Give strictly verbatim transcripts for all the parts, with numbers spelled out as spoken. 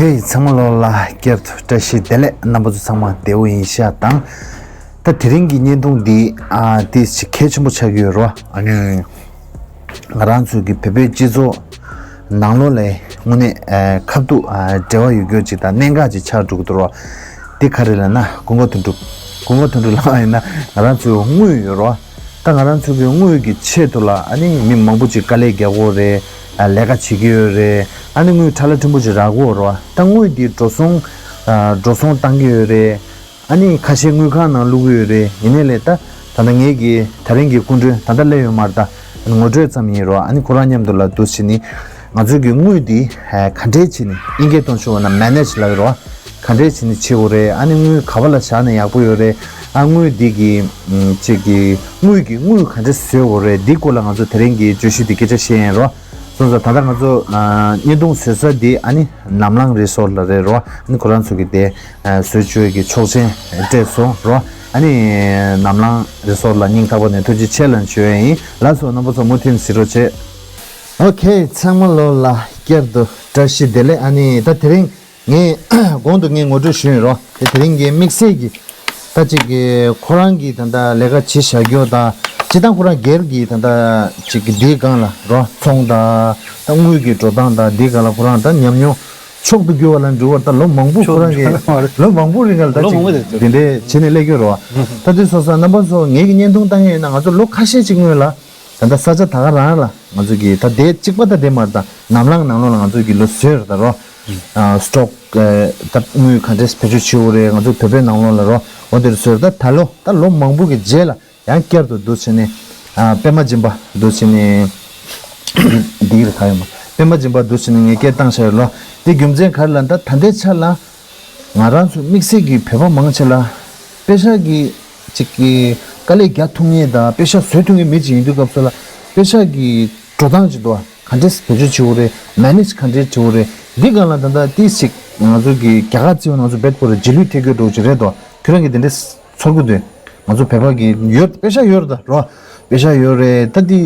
ཧེ། ཚང་མ་ལོ་ལ་བསྐྱར་དུ་བཀྲ་ཤིས་བདེ་ལེགས། རྣམ་པ་ཚོ་ཚང་མ་བདེ་པོ་ཡིན་ཤག་དང་། ད་དེ་རིང་གི་བརྙན་ཐུང་འདི་ཨ་ཏིས་ཅིག་གལ་ཆེན་པོ་ཆགས་ཀྱི་ཡོད་རོ། ཨ་ནི་ང་རང་ཚོ་གི་བོད་པའི་སྤྱི་ཚོགས་ནང་ལོགས་ལ་དངོས་གནས་ཨ་ཁ་ཐུག་ཨ་འབྲེལ་བ་ཡོད་རྒྱུ་ཅིག་དང་གནད་འགག་ཅིག་ཆགས་འགྲོ་གི་འདུག་རོ། འདི་ག་རེ་ལབ་ན་དགོངས་པ་དོན་གྲུབ། དགོངས་པ་དོན་གྲུབ་ལབ་པ་ཡིན་ན་ང་རང་ཚོའི་དངུལ་ཡོད་རོ། ད་ང་རང་ཚོ་གི་དངུལ་གྱི་ཆེད་དུ་ལ་ཨ་ནི་མི་མང་པོ་ཅིག་དཀའ་ལས་རྒྱག་གི་ཡོད་རེད། ཨ་ལས་ཀ་བྱེད་ཀྱི་ཡོད་རེད། ཨ་ནི་དངུལ་ཁྲ་ལ་ཕྲན་བུ་ཅིག་རག་གི་ཡོད་རེད་བ། ད་དངུལ་འདི་འགྲོ་སོང་ཨ་འགྲོ་སོང་བཏང་གི་ཡོད་རེད། ཨ་ནི་ཁ་ཤས་དངུལ་ཁང་ནང་བླུག་གི་ཡོད་རེད། ཡིན་ནའི་ལས་ད་ད་ལྟ་ངེད་ཀྱི་ད་རིང་གི་སྐུ་མགྲོན་ད་ལྟ་སླེབས་ཡོད་མ་རེད། ད་ངོ་སྤྲོད་ཙམ་ཡིན་རོ། ཨ་ནི་ཁོ་རང་མཉམ་དུ་ལ་འདུག་བྱས་ནི་ང་ཚོ་གི་དངུལ་འདི་ཨ་ག་འདྲས་བྱས་ནི་ཨིན་སྐད་གཏོང་ཆོག་ན་མེ་ནེཇ་ལབ་ཡོད་རོ། ག་འདྲས་བྱས་ནས་བྱེད་དགོས་རེད། ཨ་ནི་དངུལ་ག་པ་ལ་བཞག་ན་ཡག་པོ་ཡོད་རེད། ཨ་དངུལ་འདི་གི་ཨམ་ཅིག་གི་དངུལ་གྱི་དངུལ་ག་འདྲས་བཟོ་དགོས་རེད། འདི་སྐོར་ལ་ང་ཚོ་དེ་རིང་གི་བརྗོད་གཞི་འདི་སྐད་ཆ་བཤད་ཡིན་རོ། སོང་ཙང་ད་ལྟ་ང་ཚོ་ཨ་བརྙན་ཐུང་བཟོ་ས་འདི་ཨ་ནི་ནམ་ལངས་རི་སོར་ལ་རེད་རོ། ཨ་ནི་ཁོ་རང་ཚོ་གི་དེ་ཨ་བཟོ་བཅོས་ཀྱི་ཆོག་མཆན་སྤྲད་སོང་རོ། ཨ་ནི་ནམ་ལངས་རི་སོར་ལ་སྙིང་ཐག་པ་ནས་ཐུགས་རྗེ་ཆེ་ལབ་ཞུ་ཡ་ཡིན། ལགས་སོ། རྣམ་པ་ཚོ་མུ་མཐུད་གཟིགས་རོགས་བྱེད། ཨོ་ཁེ། ཚང་མ་ལོ་ལ་བསྐྱར་དུ་བཀྲ་ཤིས་བདེ་ལེགས། ཨ་ནི་ད་དེ་རིང་ངས་གོང་དུ་ངས་ངོ་སྤྲོད་ཞུས་ཡིན་རོ། དེ་དེ་རིང་གི་དམིགས་བསལ་གྱི་ད་ཅིག་གི་ཁོ་རང་གི་ད་ལྟ་ལས་ཀ་བྱེད་བཞག་རྒྱུ་དང་སྤྱི་བཏང་ཁོ་རང་སྒེར་གྱི་ད་ལྟ་ཅིག་གི་འདིའི་སྒང་ལ་རོ། ཚོང་དང་ད་དངུལ་གྱི་འགྲོ་སྟངས་དང་འདིའི་སྒང་ལ་ཁོ་རང་ད་ཉམས་མྱོང་མཆོག་ཏུ་གྱུར་བ་ལ་འགྲོ་བར་ད་ལོ་མང་པོ་ཁོ་རང་གི་མཆོག་ལོ་མང་པོ་རིང་ལ་ད་ལོ་ཅིག་མང་པོ་དེ་འདི་འདྲའི་བྱས་ནས་སླེབས་ཀྱི་ཡོད་རོ། ད་དུས་སོང་ཙང་རྣམ་པ་ཚོ་ངེད་ཀྱི་བརྙན་ཐུང་ལྟ་མཁན་ཡིན་ན་ང་ཚོ་ལོ་ཁ་ཤས་ཅིག་སྔོན་ལ། ད་ལྟ་ས་ཆ་ད་ག་རང་ལ་ང་ཚོ་གི་ད་དེ་གཅིག་པ་ད་དེ་མ་རེད། ད་ནམ་ལངས་ནང་ལོགས་ལ་ང་ཚོ་གི་ལོ་བཟོས་རེད་ད་རོ། ཨ་སི་ཊོག་ཨ་ད་དངུལ་ག་འདྲས་བེད་སྤྱོད་བྱེད་དགོས་རེད། ང་ཚོ་བོད་པའི་ནང་ལོགས་ལ་རོ། འོ་དེར་བཟོས་རེད། ད་ད་ལོ་ད་ལོ་མང་པོ་གི་རྗེས་ལ་ཡང་བསྐྱར་དུ་འདུག་བྱས་ནས་ཨ་པད་མ་སྦྱིན་པ་འདུག་བྱས་ནས་འདི་འདི་རེད་ད་ཡོད་མ། པད་མ་སྦྱིན་པ་འདུག་བྱས་ནས་ངས་སྐད་བཏང་བཞག་ཡོད་ལོ། དེ་རྒྱུ་མཚན་ག་རེ་ལབ་ན་ད་ད་ལྟའི་ཆ་ལ། ང་རང་ཚོ་དམིགས་བསལ་གྱི་བོད་པ་མང་ཆེ་ལ་པེ་ཤག་གི་ཅིག་གི་དཀའ་ལས་རྒྱག་ཐུབ་མཁན་དང་པེ་ཤག་བཟོ་ཐུབ་མཁན་མི་ཅིག་ཡིན་དུས་སྐབས་སུ་ལ་པེ་ཤག་གི་འགྲོ་སྟངས་ཅིག་འདུག་ག་འདྲས་བེད་སྤྱོད་བྱེད་དགོས་རེད། མེ་ནེཇ་ག་འདྲས་བྱེད་དགོས་རེད། འདི་སྒང་ལ་ད་ལྟ་ཏིས་ཅིག་ང་ཚོ་གི་རྒྱ་གར་བརྩི་བ་ང་ཚོ་རྦད་ཁོ་རེ་རྗེས་ལུས་ཐེབས་ཀྱི་འགྲོ་ཅིག་རེད་དོ། ཁྱོད་རང་གི་དེ་འདྲས་ཚོར་གི་འདུག་ང་ཚོ་བོད་པ་གི་ཡོད་པེ་ཤག་ཡོད་རེད་ད་རོ། པེ་ཤག་ཡོད་རེད་ད་འདི།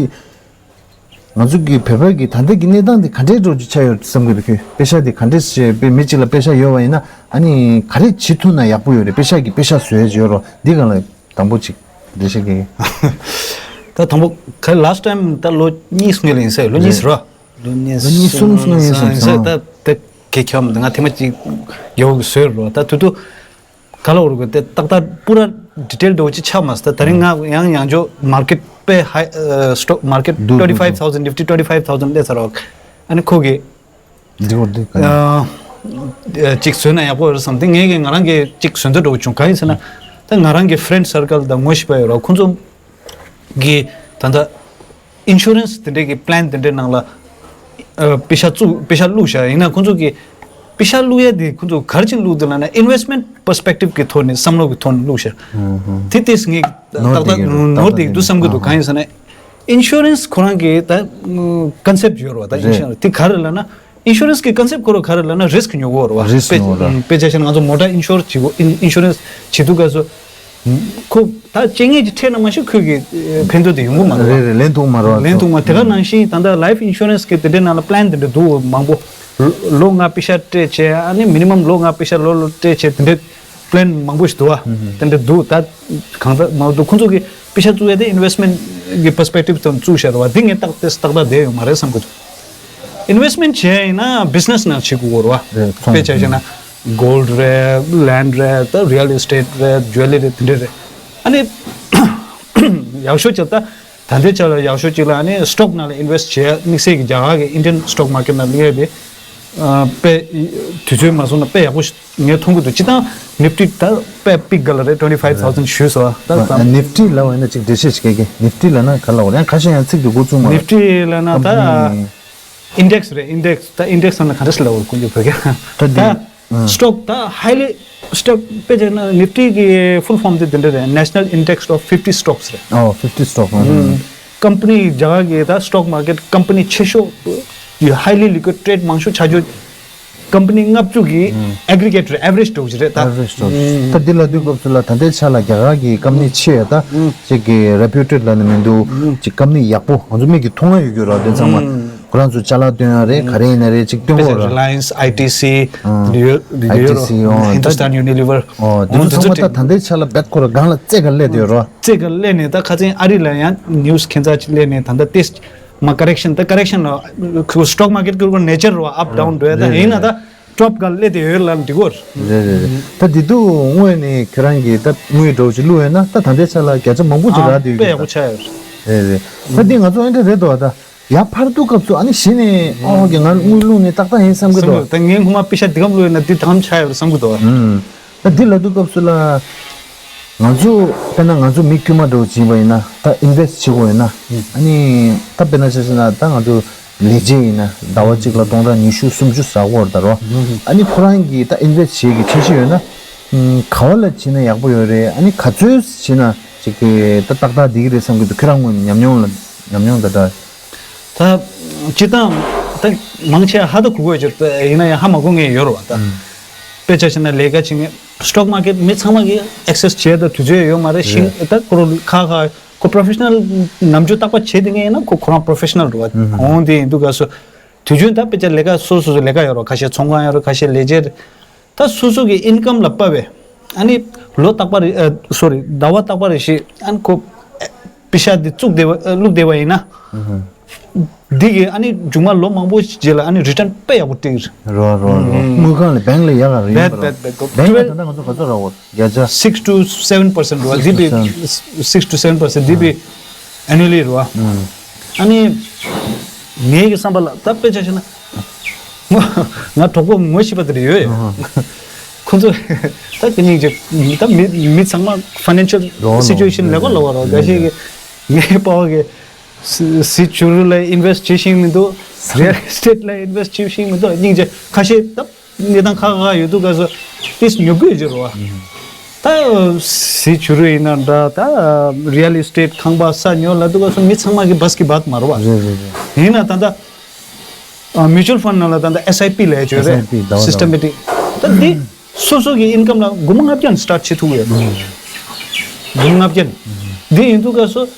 ང་ཚོ་གི་བོད་པ་གི་ད་ལྟ་གི་གནས་སྟངས་དེ་ག་འདྲའི་འགྲོ་རྒྱུ་ཆགས་ཡོད་བསམ་གི་འདུག་ཁྱོད། པེ་ཤག་དེ་ག་འདྲས་བྱས་པའི་མི་གཅིག་ལ་པེ་ཤག་ཡོད་པ་ཡིན་ན་ཨ་ནི་ག་རེ་བྱེད་ཐུབ་ན་ཡག་པོ་ཡོད་རེད། པེ་ཤག་གི་པེ་ཤག་བཟོ་ཡ་ཅིག་ཡོད་རོ། འདི་སྒང་ལ་དང་པོ་ཅིག་འགྲེལ་བཤད་གི། ད་དང་པོ་ག་ལ་སི་ཊི་ཊའིམ་ད་ལོ་གཉིས་སྔོན་ལ་ཡིན་ས་ཡོད། ལོ་གཉིས་རོ། ལོ་གཉིས་ལོ་གཉིས་གསུམ་སྔོན་ཡིན་ས་ཡིན་ས་ད་དེ་གེ་ཁྱམ་ང་ཐེངས་མ་གཅིག་རྒྱལ་བོ་གི་བཟོས་རོ། ད་དུ་དུ། ག་ལ་འོར་གི་དེ་ཏག་ཏག་པུ་ར་ཌི་ཊེལ་འདྲ་བོ་ཅིག་ཆགས་མ་སོང་། ད་དེ་རིང་ང་ཡང་ཡང་འཇོག་མར་ཀེཊ་དཔེ་ཧའི་ཨ་སི་ཊོག་མར་ཀེཊ་འདུག་ཊུ་ཝེན་ཊི་ཕའིབ་ཐའུ་ཟེན་ཌི་ནིཕ་ཊི་ཊུ་ཝེན་ཊི་ཕའིབ་ཐའུ་ཟེན་སླེབས་ཚར་བ། ཨ་ནི་ཁོ་གི་འདི་འོར་འདི་ག་ནས་ཨ་ཅིག་བཟོས་ན་ཡག་པོ་རེད་བསམ་སྟེ་ངས་གི་ང་རང་གི་ཅིག་བཟོ་འདོད་འདྲ་བོ་བྱུང་། གང་ཡིན་ཟེར་ན་ད་ང་རང་གི་ཕི་རེན་ཌི་སར་ཀལ་དང་ངོ་ཤེས་པ་ཡོད་ར། ཁོང་ཚོ་གི་ད་ལྟ་ཨིན་ཤུ་རན་སི་དེ་འདྲའི་གི་པི་ལན་དེ་འདྲའི་ནང་ལ་ཨ་པེ་ཤ་བཙུགས་པེ་ཤ་བླུགས་བཞག་ཡིན་ན་ཁོང་ཚོ་གི་པེ་ཤ་བླུགས་ཡ་དེ་ཁོང་ཚོ་ག་རེ་བྱས་ནས་བླུགས་འདུག་ལབ་ན་ཨིན་ཝེ་སི་ཊི་མེན་ཊི་པར་སི་པེག་ཊིབ་གི་ཐོག་ནས་བསམ་བློ་གི་ཐོག་ནས་བླུགས་བཞག་དེ་ཏོག་ཙམ་ངས་ནོར་ཏག་ཏག་བསྡད་ཀྱི་རེད། ནོར་བསྡད་ཀྱི་འདུག་བསམ་གྱི་འདུག་ཨ་ཧ། གང་ཡིན་ཟེར་ན་ཨིན་ཤུ་རན་སི་ཁོ་རང་གི་ད་ཀོན་སེབ་ཡོད་རེད་བ། ད་ཨིན་ཤུ་རན་སི་དེ་ག་རེ་ལབ་ན་ཨིན་ཤུ་རན་སི་གི་ཀོན་སེབ་ཁོ་རང་ག་རེ་ལབ་ན་རིསི་ཀི་ཉོ་གི་ཡོད་རེད་བ། རིསི་ཀི་ཉོ་གི་ཡོད་རེད། དཔེ་ཆ་བཞག་ན་ང་ཚོ་མོ་ཊ་ཨིན་ཤོར་བྱེད་དགོས། ཨིན་ཨིན་ཤུ་རན་སི་བྱེད་དུས་སྐབས་སུ། ཁོ་ད་རྐྱེན་ངན་ཅིག་འཕྲད་ན་མ་གཞི་ཁོས་ཀྱི་ཕན་ཐོགས་དེ་ཡོང་གི་མ་རེད། རེད་རེད། ལེན་ཐུབ་མ་རེད། ལེན་ཐུབ་མ་དེ་ག་ནང་བཞིན་ད་ལྟ་ལའིཕ་ཨིན་ཤུ་རན་སི་གི་དེ་འདྲའི་ནང་ལ་པི་ལན་དེ་འདྲ་འདུག་མང་པོ། ལོ་ལོ་ལྔ་པེ་ཤ་སྤྲད་བྱས་ཨ་ནི་མི་ནི་མམ་ལོ་ལྔ་པེ་ཤ་ལོ་ལོ་སྤྲད་བྱས་དེ་འདྲའི་པི་ལན་མང་པོ་ཞིག་འདུག་བ། དེ་འདྲ་འདུག་ད་གང་ལྟར་མང་འདུག་ཁོང་ཚོ་གི་པེ་ཤ་བཙུགས་ཡ་དེ་ཨིན་ཝེ་སི་མེན་ཊི་གི་པར་སི་པེག་ཊིབ་དང་བཙུགས་བཞག་རེད་བ། དེ་ངས་ཏག་ཏག་ཏག་ཏག་བསྡད་ཡོད་མ་རེད་བསམ་གི་འདུག་ཨིན་ཝེ་སི་མེན་ཊི་བྱས་ཡིན་ན་བི་ཛི་ནེ་སི་ནང་བྱེད་དགོས་རེད་བ། རེད། ཚོང་དཔེ་ཆ་བཞག་ན། གོལ་ཌི་རེད། ལེན་ཌི་རེད། ད་རི་ཡལ་ཨེ་སི་ཊེཊ་རེད། ཇུ་ཝེ་ལ་རི་རེད། དེ་འདྲ་རེད། ཨ་ནི་ཡག་ཤོས་ཅིག་ད་ད་ལྟའི་ཆ་ལ་ཡག་ཤོས་ཅིག་ལ་ཨ་ནི་སི་ཊོག་ནང་ལ་ཨིན་ཝེ་སི་ཊི་བྱེད་ཡ་དམིགས་བསལ་གྱི་རྒྱ་གར་གྱི་ཨིན་ཌི་ཡན་སི་ཊོག་མར་ཀེཊ་ནང་སླེབས་ཡ་དེ་དཔེ་དུས་ཚོད་མ་སོང་ན་དཔེ་ཡག་པོ་ཞིག་ངས་མཐོང་གི་འདུག་སྤྱིར་བཏང་ནིཕ་ཊི་ད་དཔེ་པིག་ག་ལ་རེད། ཊུ་ཝེན་ཊི་ཕའིབ་ཐའུ་ཟེན་ཞུས་སོང་ད། ནིཕ་ཊི་ལབ་པ་ཡིན་ན་ཅིག་འགྲེལ་བཤད་ཞིག་སྐྱེལ་གི། ནིཕ་ཊི་ལབ་ན་ག་ལབ་དགོས་རེད། ཡང་ཁ་ཤས་ཡང་ཚིག་དེ་མགོ་བཙུགས་མ་རེད། ནིཕ་ཊི་ལབ་ན་ད་ཨིན་ཌེག་སི་རེད། ཨིན་ཌེག་སི་ད་ཨིན་ཌེག་སི་ལབ་ན་ག་འདྲ་ཞིག་ལབ་དགོས་རེད་དཀོན་མཆོག་བོད་སྐད་ད། ཨ། སི་ཊོག་ད་ཧའི་ལི་སི་ཊོག་དཔེ་བྱས་ན་ནིཕ་ཊི་གི་ཕུལ་ཕོམ་དེ་དེ་འདྲ་རེད། National Index of fifty Stocks རེད། ཨོ། ཕིཕ་ཊི་སི་ཊོག་ཨང་། ཀམ་པ་ནི་རྒྱ་གར་གི་ད་སི་ཊོག་མར་ཀེཊ་ཀམ་པ་ནི་ཆེ་ཤོས་ཡོད། ཧའི་ལི་ལི་ཀུ་ཌི་ཊེ་རེ་ཌི་མང་ཤོས་ཆགས་རྒྱུ་ཀམ་པ་ནི་ལྔ་བཅུ་གི་ཨེག་རི་གེ་ཊི་རེད། ཨེ་ཝ་རེ་ཇི་འགྲོ་གི་རེད་ད། ཨེ་ཝ་རེ་ཇི་འགྲོ་གི་རེད། ད་འདི་ལབ་དུས་སྐབས་སུ་ལ་ད་ལྟའི་ཆ་ལ་རྒྱ་གར་གི་ཀམ་པ་ནི་ཆེ་ད་ཅིག་གི་རེ་པིའུ་ཊེཌ་ལབ་ན་མི་འདུག་ཅིག་ཀམ་པ་ནི་ཡག་པོ་ང་ཚོ་མིག་གིས་མཐོང་ཡ་ཡོད་རྒྱུ་ར། དེ་ཚང་མ། ཁོ་རང་ཚོ་ཅ་ལག་སྟོན་ཡ་རེད། ག་རེ་ཡིན་ན་རེད། ཅིག་སྟོན་དགོས་ར། Reliance, I T C། ཨང་། ཡོད་ཡོད་རོ། I T C། ཨང་། Hindustan Unilever། ཨོ། དེ་ཚོ་ཚང་མ་ད་ད་ལྟའི་ཆ་ལ་རྦད་ཁོ་ར་སྒང་ལ་རྩེ་ག་སླེབས་བསྡད་ཡོད་རོ། རྩེ་ག་སླེབས་ནས་ད་ཁ་སང་ཨ་རི་ལ་ཡང་news ཁྱད་མཚར་ཅིག་སླེབས་ནས། ད་ལྟ་ཏེས་མ་correction། ད་correction་ལ་stock market གི་nature རོ། up down འགྲོ་ཡ། ད་རེད་ཡིན་ན་རེད། ད་drop ག་སླེབས་བསྡད་ཡོད་ལ་འགྲིག་གོ། རེད་རེད་རེད། ད་དེ་དུས་དངོས་ནས་ཁྱེད་རང་གིས་ད་དངུལ་འདྲ་བོ་ཅིག་བླུགས་ཡོད་ན། ད་ད་ལྟའི་ཆ་ལ་བརྒྱ་ཆ་མང་པོ་ཅིག་ཨ་རག་བསྡད་ཡོད་དཔེ་ཀྱི་ཡག་པོ་ཆགས་ཡོད། རེད་རེད། ད་འདི་ང་ཚོ་ཨེ་འདྲ་རེད་དོ། ད་ཡར་འཕར་དུས་སྐབས་སུ་ཨ་ནི་གཞི་ནས་ཨོ་གི་ང་དངུལ་བླུགས་ནས་ཏག་ཏག་ཡིན་བསམ་གི་འདུག། བསམ་གི་འདུག། ད་ངས་སྔོན་མ་པེ་ཤ་འདི་གམ་བླུགས་ཡོད་ན་འདི་ད་གམ་ཆགས་ཡོད་རེད་བསམ་གི་འདུག། ཨུམ། ད་འདི་ལབ་དུས་སྐབས་སུ་ལ། ང་ཚོ་དཔེར་ན་ང་ཚོ་མི་དཀྱུས་མ་འདྲ་བོ་བྱིན་པ་ཡིན་ན། ད་invest བྱེད་དགོས་ཡིན་ན། ཨ་ནི་ད་དཔེར་ན་ཆ་བཞག་ན་ད་ང་ཚོ་ལས་བྱེད་ཡིན་ན་ཟླ་བ་གཅིག་ལ་སྟོང་ཕྲག་ཉི་ཤུ་སུམ་ཅུ་ཟ་དགོས་རེད་ད་རོ། ཨ་ནི་ཁོ་རང་གིས་ད་invest བྱེད་ཀྱི་འཆར་གཞི་ཡོད་ན། ཨུམ། ག་བ་ལ་བྱེད་ན་ཡག་པོ་ཡོད་རེད། ཨ་ནི་ག་ཚོད་བྱེད་ན་ཅིག་གི་ད་ཏག་ཏག་བསྡད་ཀྱི་རེད་བསམ་གྱི་འདུག། ཁྱེད་རང་ངོས་ནས་ཉམས་མྱོང་ལ་ཉམས་མྱོང་དང་འདྲ། ད་སྤྱིར་བཏང་ད་མང་ཆེ་ཧ་ད་གོ་གོ་ཡོད་ཅེས། ཡིན་ན་ཡང་ཧ་མ་གོ་མཁན་ཡོད་རེད་བ། ད་དཔེ་ཆ་བཞག་ན་ལས་ཀ་བྱེད་མཁན་stock market མི་ཚང་མ་གིས་access བྱེད་ད་དུས་ཚོད་ཡོད་མ་རེད། ཤིང་ད་ཁོ་རང་ཁ་ཁ་ཁོ་professional ནམ་རྒྱུན་རྟག་པར་བྱེད་བསྡད་མཁན་ཡིན་ན་ཁོ་ཁོ་རང་professional རེད་བ། འོང་དེ་ཡིན་དུས་སྐབས་སུ་དུས་རྒྱུན་ད་དཔེ་ཆ་ལས་ཀ་སོ་སོ་སོ་ལས་ཀ་ཡོད་རེད་བ། ཁ་ཤས་ཚོང་ཁང་ཡོད་རེད། ཁ་ཤས་ལས་བྱེད་རེད། ད་སོ་སོ་གི་income ལ་དཔག་པའི་ཨ་ནི་ལོ་རྟག་པར་ཨ་sorry ཟླ་བ་རྟག་པར་རེ་ཞིག་ཨ་ནི་ཁོ་པེ་ཤ་འདི་བཙུགས་བསྡད་པ་ཨ་བླུགས་བསྡད་པ་ཡིན་ན། འདི་གི་ཨ་ནི་མཇུག་མ་ལོ་མང་པོ་རྗེས་ལ་ཨ་ནི་return དཔེ་ཡག་པོ་སྤྲད་ཀྱི་རེད། རོ་རོ་རོ། དངུལ་ཁང་ལ་bank ལ་ཡག་ག་རེད་རོ། རྦད་རྦད་རྦད། Bank ལ་ད་ལྟ་ང་ཚོ་ག་ཚོད་རག་གོ་བརྒྱ་ཆ། Six to seven percent རོ། འདི་པའི་six to seven percent འདི་པའི་annually རོ། ཨ་ནི་ངའི་གི་བསམ་པ་ལ་ད་དཔེ་ཆ་བཤད་ན། ངོ་ང་གྲོགས་པོ་ངོ་ཤེས་པ་དེ་རེ་ཡོད་ཡོད། ཁོ་ཚོ་ད་དེ་སྙིང་རྗེ། ད་མི་མི་ཚང་མ་financial རོ་རོ། Situation ལེགས་པ་ལོག་པ་རོ། འགའ་ཞིག་གི་ངའི་པ་བ་གི་གཟི་གཟི་བྱུ་རུ་ལ་invest བྱེད་ཤེས་མི་འདུག། Real estate ལ་invest བྱེད་ཤེས་མི་འདུག། སྙིང་རྗེ། ཁ་ཤས་ད་གནས་སྟངས་ཁག་ཁག་ཡོད་དུས་སྐབས་སུ་ཏིས་ཉོབ་གི་ཡོད་ཅེས་རོ། ད་གཟི་བྱུ་རུ་ཡིན་ན་འདྲ། ད་real estate ཁང་པ་ས་ཉོ་ལབ་དུས་སྐབས་སུ་མི་ཚང་མ་གི་བས་གི་བད་མ་རེད་བ། རེད་རེད་རེད། ཡིན་ན་ད་ད་ཨ་mutual fund ནང་ལ་ད་ལྟ་S I P ལབ་ཡ་ཅིག་ཡོད་རེད། S I P ཟླ་བ་ཟླ་བ། Systematic ད་འདི་སོ་སོ་གི་income ལ་སྒོར་མོ་ལྔ་བརྒྱ་ནས་start བྱེད་ཐུབ་ཡོད། སྒོར་མོ་ལྔ་བརྒྱ་ནས། འདི་ཡིན་དུས་སྐབས་སུ་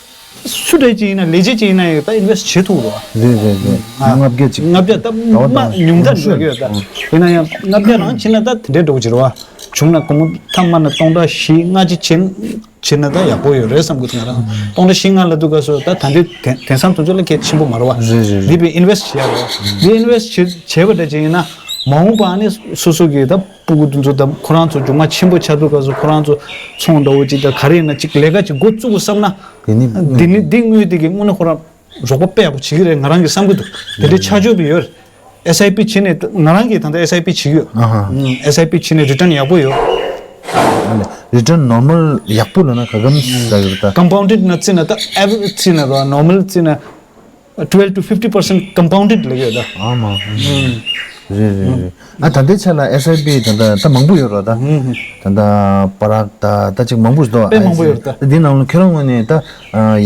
སུ་འདྲ་ཅིག་ཡིན་ན་ལས་བྱེད་ཅིག་ཡིན་ན་ཡང་ད་invest བྱེད་ཐུབ་རོ། རེད་རེད་རེད། ཨ་ལྔ་བརྒྱ་ཅིག། ལྔ་བརྒྱ་ད་ཟླ་བ་མ་ཟླ་བ་ཉུང་མཐའ་ཉུང་ཤོས་འགྲོ་གི་ཡོད་ད། ཡིན་ན་ཡང་ལྔ་བརྒྱ་རང་བྱེད་ན་ད་དེ་འདྲའི་འགྲོ་གི་རེད་བ། བྱུང་ན་སྒོར་མོ་ཐ་མ་ན་སྟོང་ཕྲག་བཞི་ལྔ་ཅིག་བྱེད། བྱེད་ན་ད་ཡག་པོ་ཡོད་རེད་བསམ་གི་འདུག། ང་རང་སྟོང་ཕྲག་བཞི་ལྔ་ལབ་དུས་སྐབས་སུ་ད་ད་འདི་དེང་དེང་སང་དུས་ཚོད་ལ་གལ་ཆེན་པོ་མ་རེད་བ། རེད་རེད་རེད། འདི་བས་invest བྱེད་ཡག་རེད་བ། འདི་invest བྱེད་བྱས་པ་འདྲ་ཅིག་ཡིན་ན་མ་འོངས་པ་ཨ་ནི་སོ་སོ་གི་ད་སྤུ་གུ་དེ་ཚོ་ད་ཁོ་རང་ཚོ་མཇུག་མ་ཆེན་པོ་ཆགས་དུས་སྐབས་སུ་ཁོ་རང་ཚོ་ཚོང་འདྲ་བོ་ཅིག་ད་ག་རེ་ཡིན་ན་ཅིག་ལས་ཀ་ཅིག་འགོ་བཙུགས་དགོས་བསམ་ན། དེ་ནི་འདི་ནི་འདི་དངུལ་དེ་གི་དངོས་གནས་ཁོ་རང་རོགས་པ་དཔེ་ཡག་པོ་བྱེད་ཀྱི་རེད། ང་རང་གིས་བསམ་གྱི་འདུག། དེ་འདྲའི་ཆ་འཇོག་པ་ཡོད། S I P བྱས་ནས་ང་རང་གིས་ད་ལྟ་S I P བྱེད་ཀྱི་ཡོད། ཨ་ཧ། ཨུམ། S I P བྱས་ནས་return ཡག་པོ་ཡོད། ཨ་ལས། Return normal ཡག་པོ་ལབ་ན་ག་གམ་ཟ་ཡོད་ད། Compounded ན་བརྩིས་ན་ད་average བརྩིས་ན་རོ། Normal བརྩིས་ན་twelve to fifty percent compounded ལབ་ཡོད་ད། ཨ་མ། ཨུམ། རེད་རེད་རེད། ཨ་ད་ལྟའི་ཆ་ལ་S I P ད་ལྟ་ད་མང་པོ་ཡོད་རོ་ད། ཨུམ། ད་ལྟ་པ་རག་ད་ད་ཅིག་མང་པོ་ཞིག་འདུག། དཔེ་མང་པོ་ཡོད་རེད་ད། འདི་ནང་ལ་ཁྱོད་རང་ངོས་ནས་ད་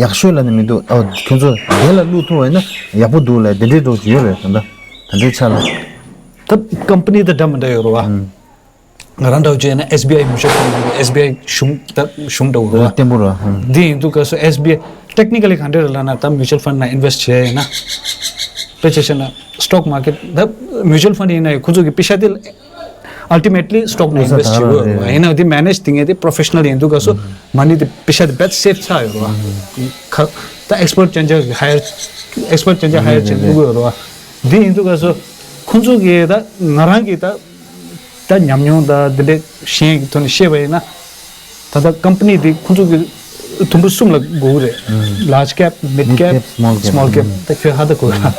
ཡག་ཤོས་ལབ་ནས་མི་འདུག། ཨ་ཁྱོད་ཚོ་དེ་ལ་བླུག་ཐུབ་པ་ཡིན་ན་ཡག་པོ་འདུག་ལབ་དེ་འདྲའི་འདྲ་ཅིག་ཡོད་རེད་ད་ལྟ། ད་ལྟའི་ཆ་ལ། ད་company ད་འདྲ་མི་འདྲ་ཡོད་རེད་བ། ཨུམ། ང་རང་འདྲ་བོ་བྱས་ན་S B I mutual fund ཡིན། S B I གཞུང་ད་གཞུང་འདྲ་བོ་རེད་བ། བརྟན་པོ་རེད་བ། ཨུམ། འདི་ཡིན་དུས་སྐབས་སུ་S B I technically ག་འདྲ་རེད་ལབ་ན་ད་mutual fund ནང་invest བྱས་ཡིན་ན། དཔེ་ཆ་བཤད་ན་stock market ད་mutual fund ཡིན་ན་ཡང་ཁོ་ཚོ་གི་པེ་ཤ་དེ་ultimately stock ནང་invest བྱེད་དགོས་རེད་བ། ཡིན་ན་དེ་manage དེ་ངས་དེ་professional ཡིན་དུས་སྐབས་སུ་money དེ་པེ་ཤ་དེ་རྦད་safe ཆགས་ཡོད་རེད་བ། ཁ་ད་expert ཅན་ཅན་hire expert ཅན་ཅན་hire བྱེད་དགོས་རེད་བ། འདི་ཡིན་དུས་སྐབས་སུ་ཁོ་ཚོ་གི་ད་ང་རང་གི་ད། ད་ཉམས་མྱོང་དང་འདི་འདྲའི་གཞན་གྱི་ཐོག་ནས་བཤད་པ་ཡིན་ན། ད་ལྟ་company འདི་ཁོང་ཚོ་གི་དུམ་བུ་གསུམ་ལ་དགོས་ཀྱི་རེད། Large cap, mid cap, small cap. Small cap. ད་ཁྱོད་ཧ་ད་གོ་གི་རེད།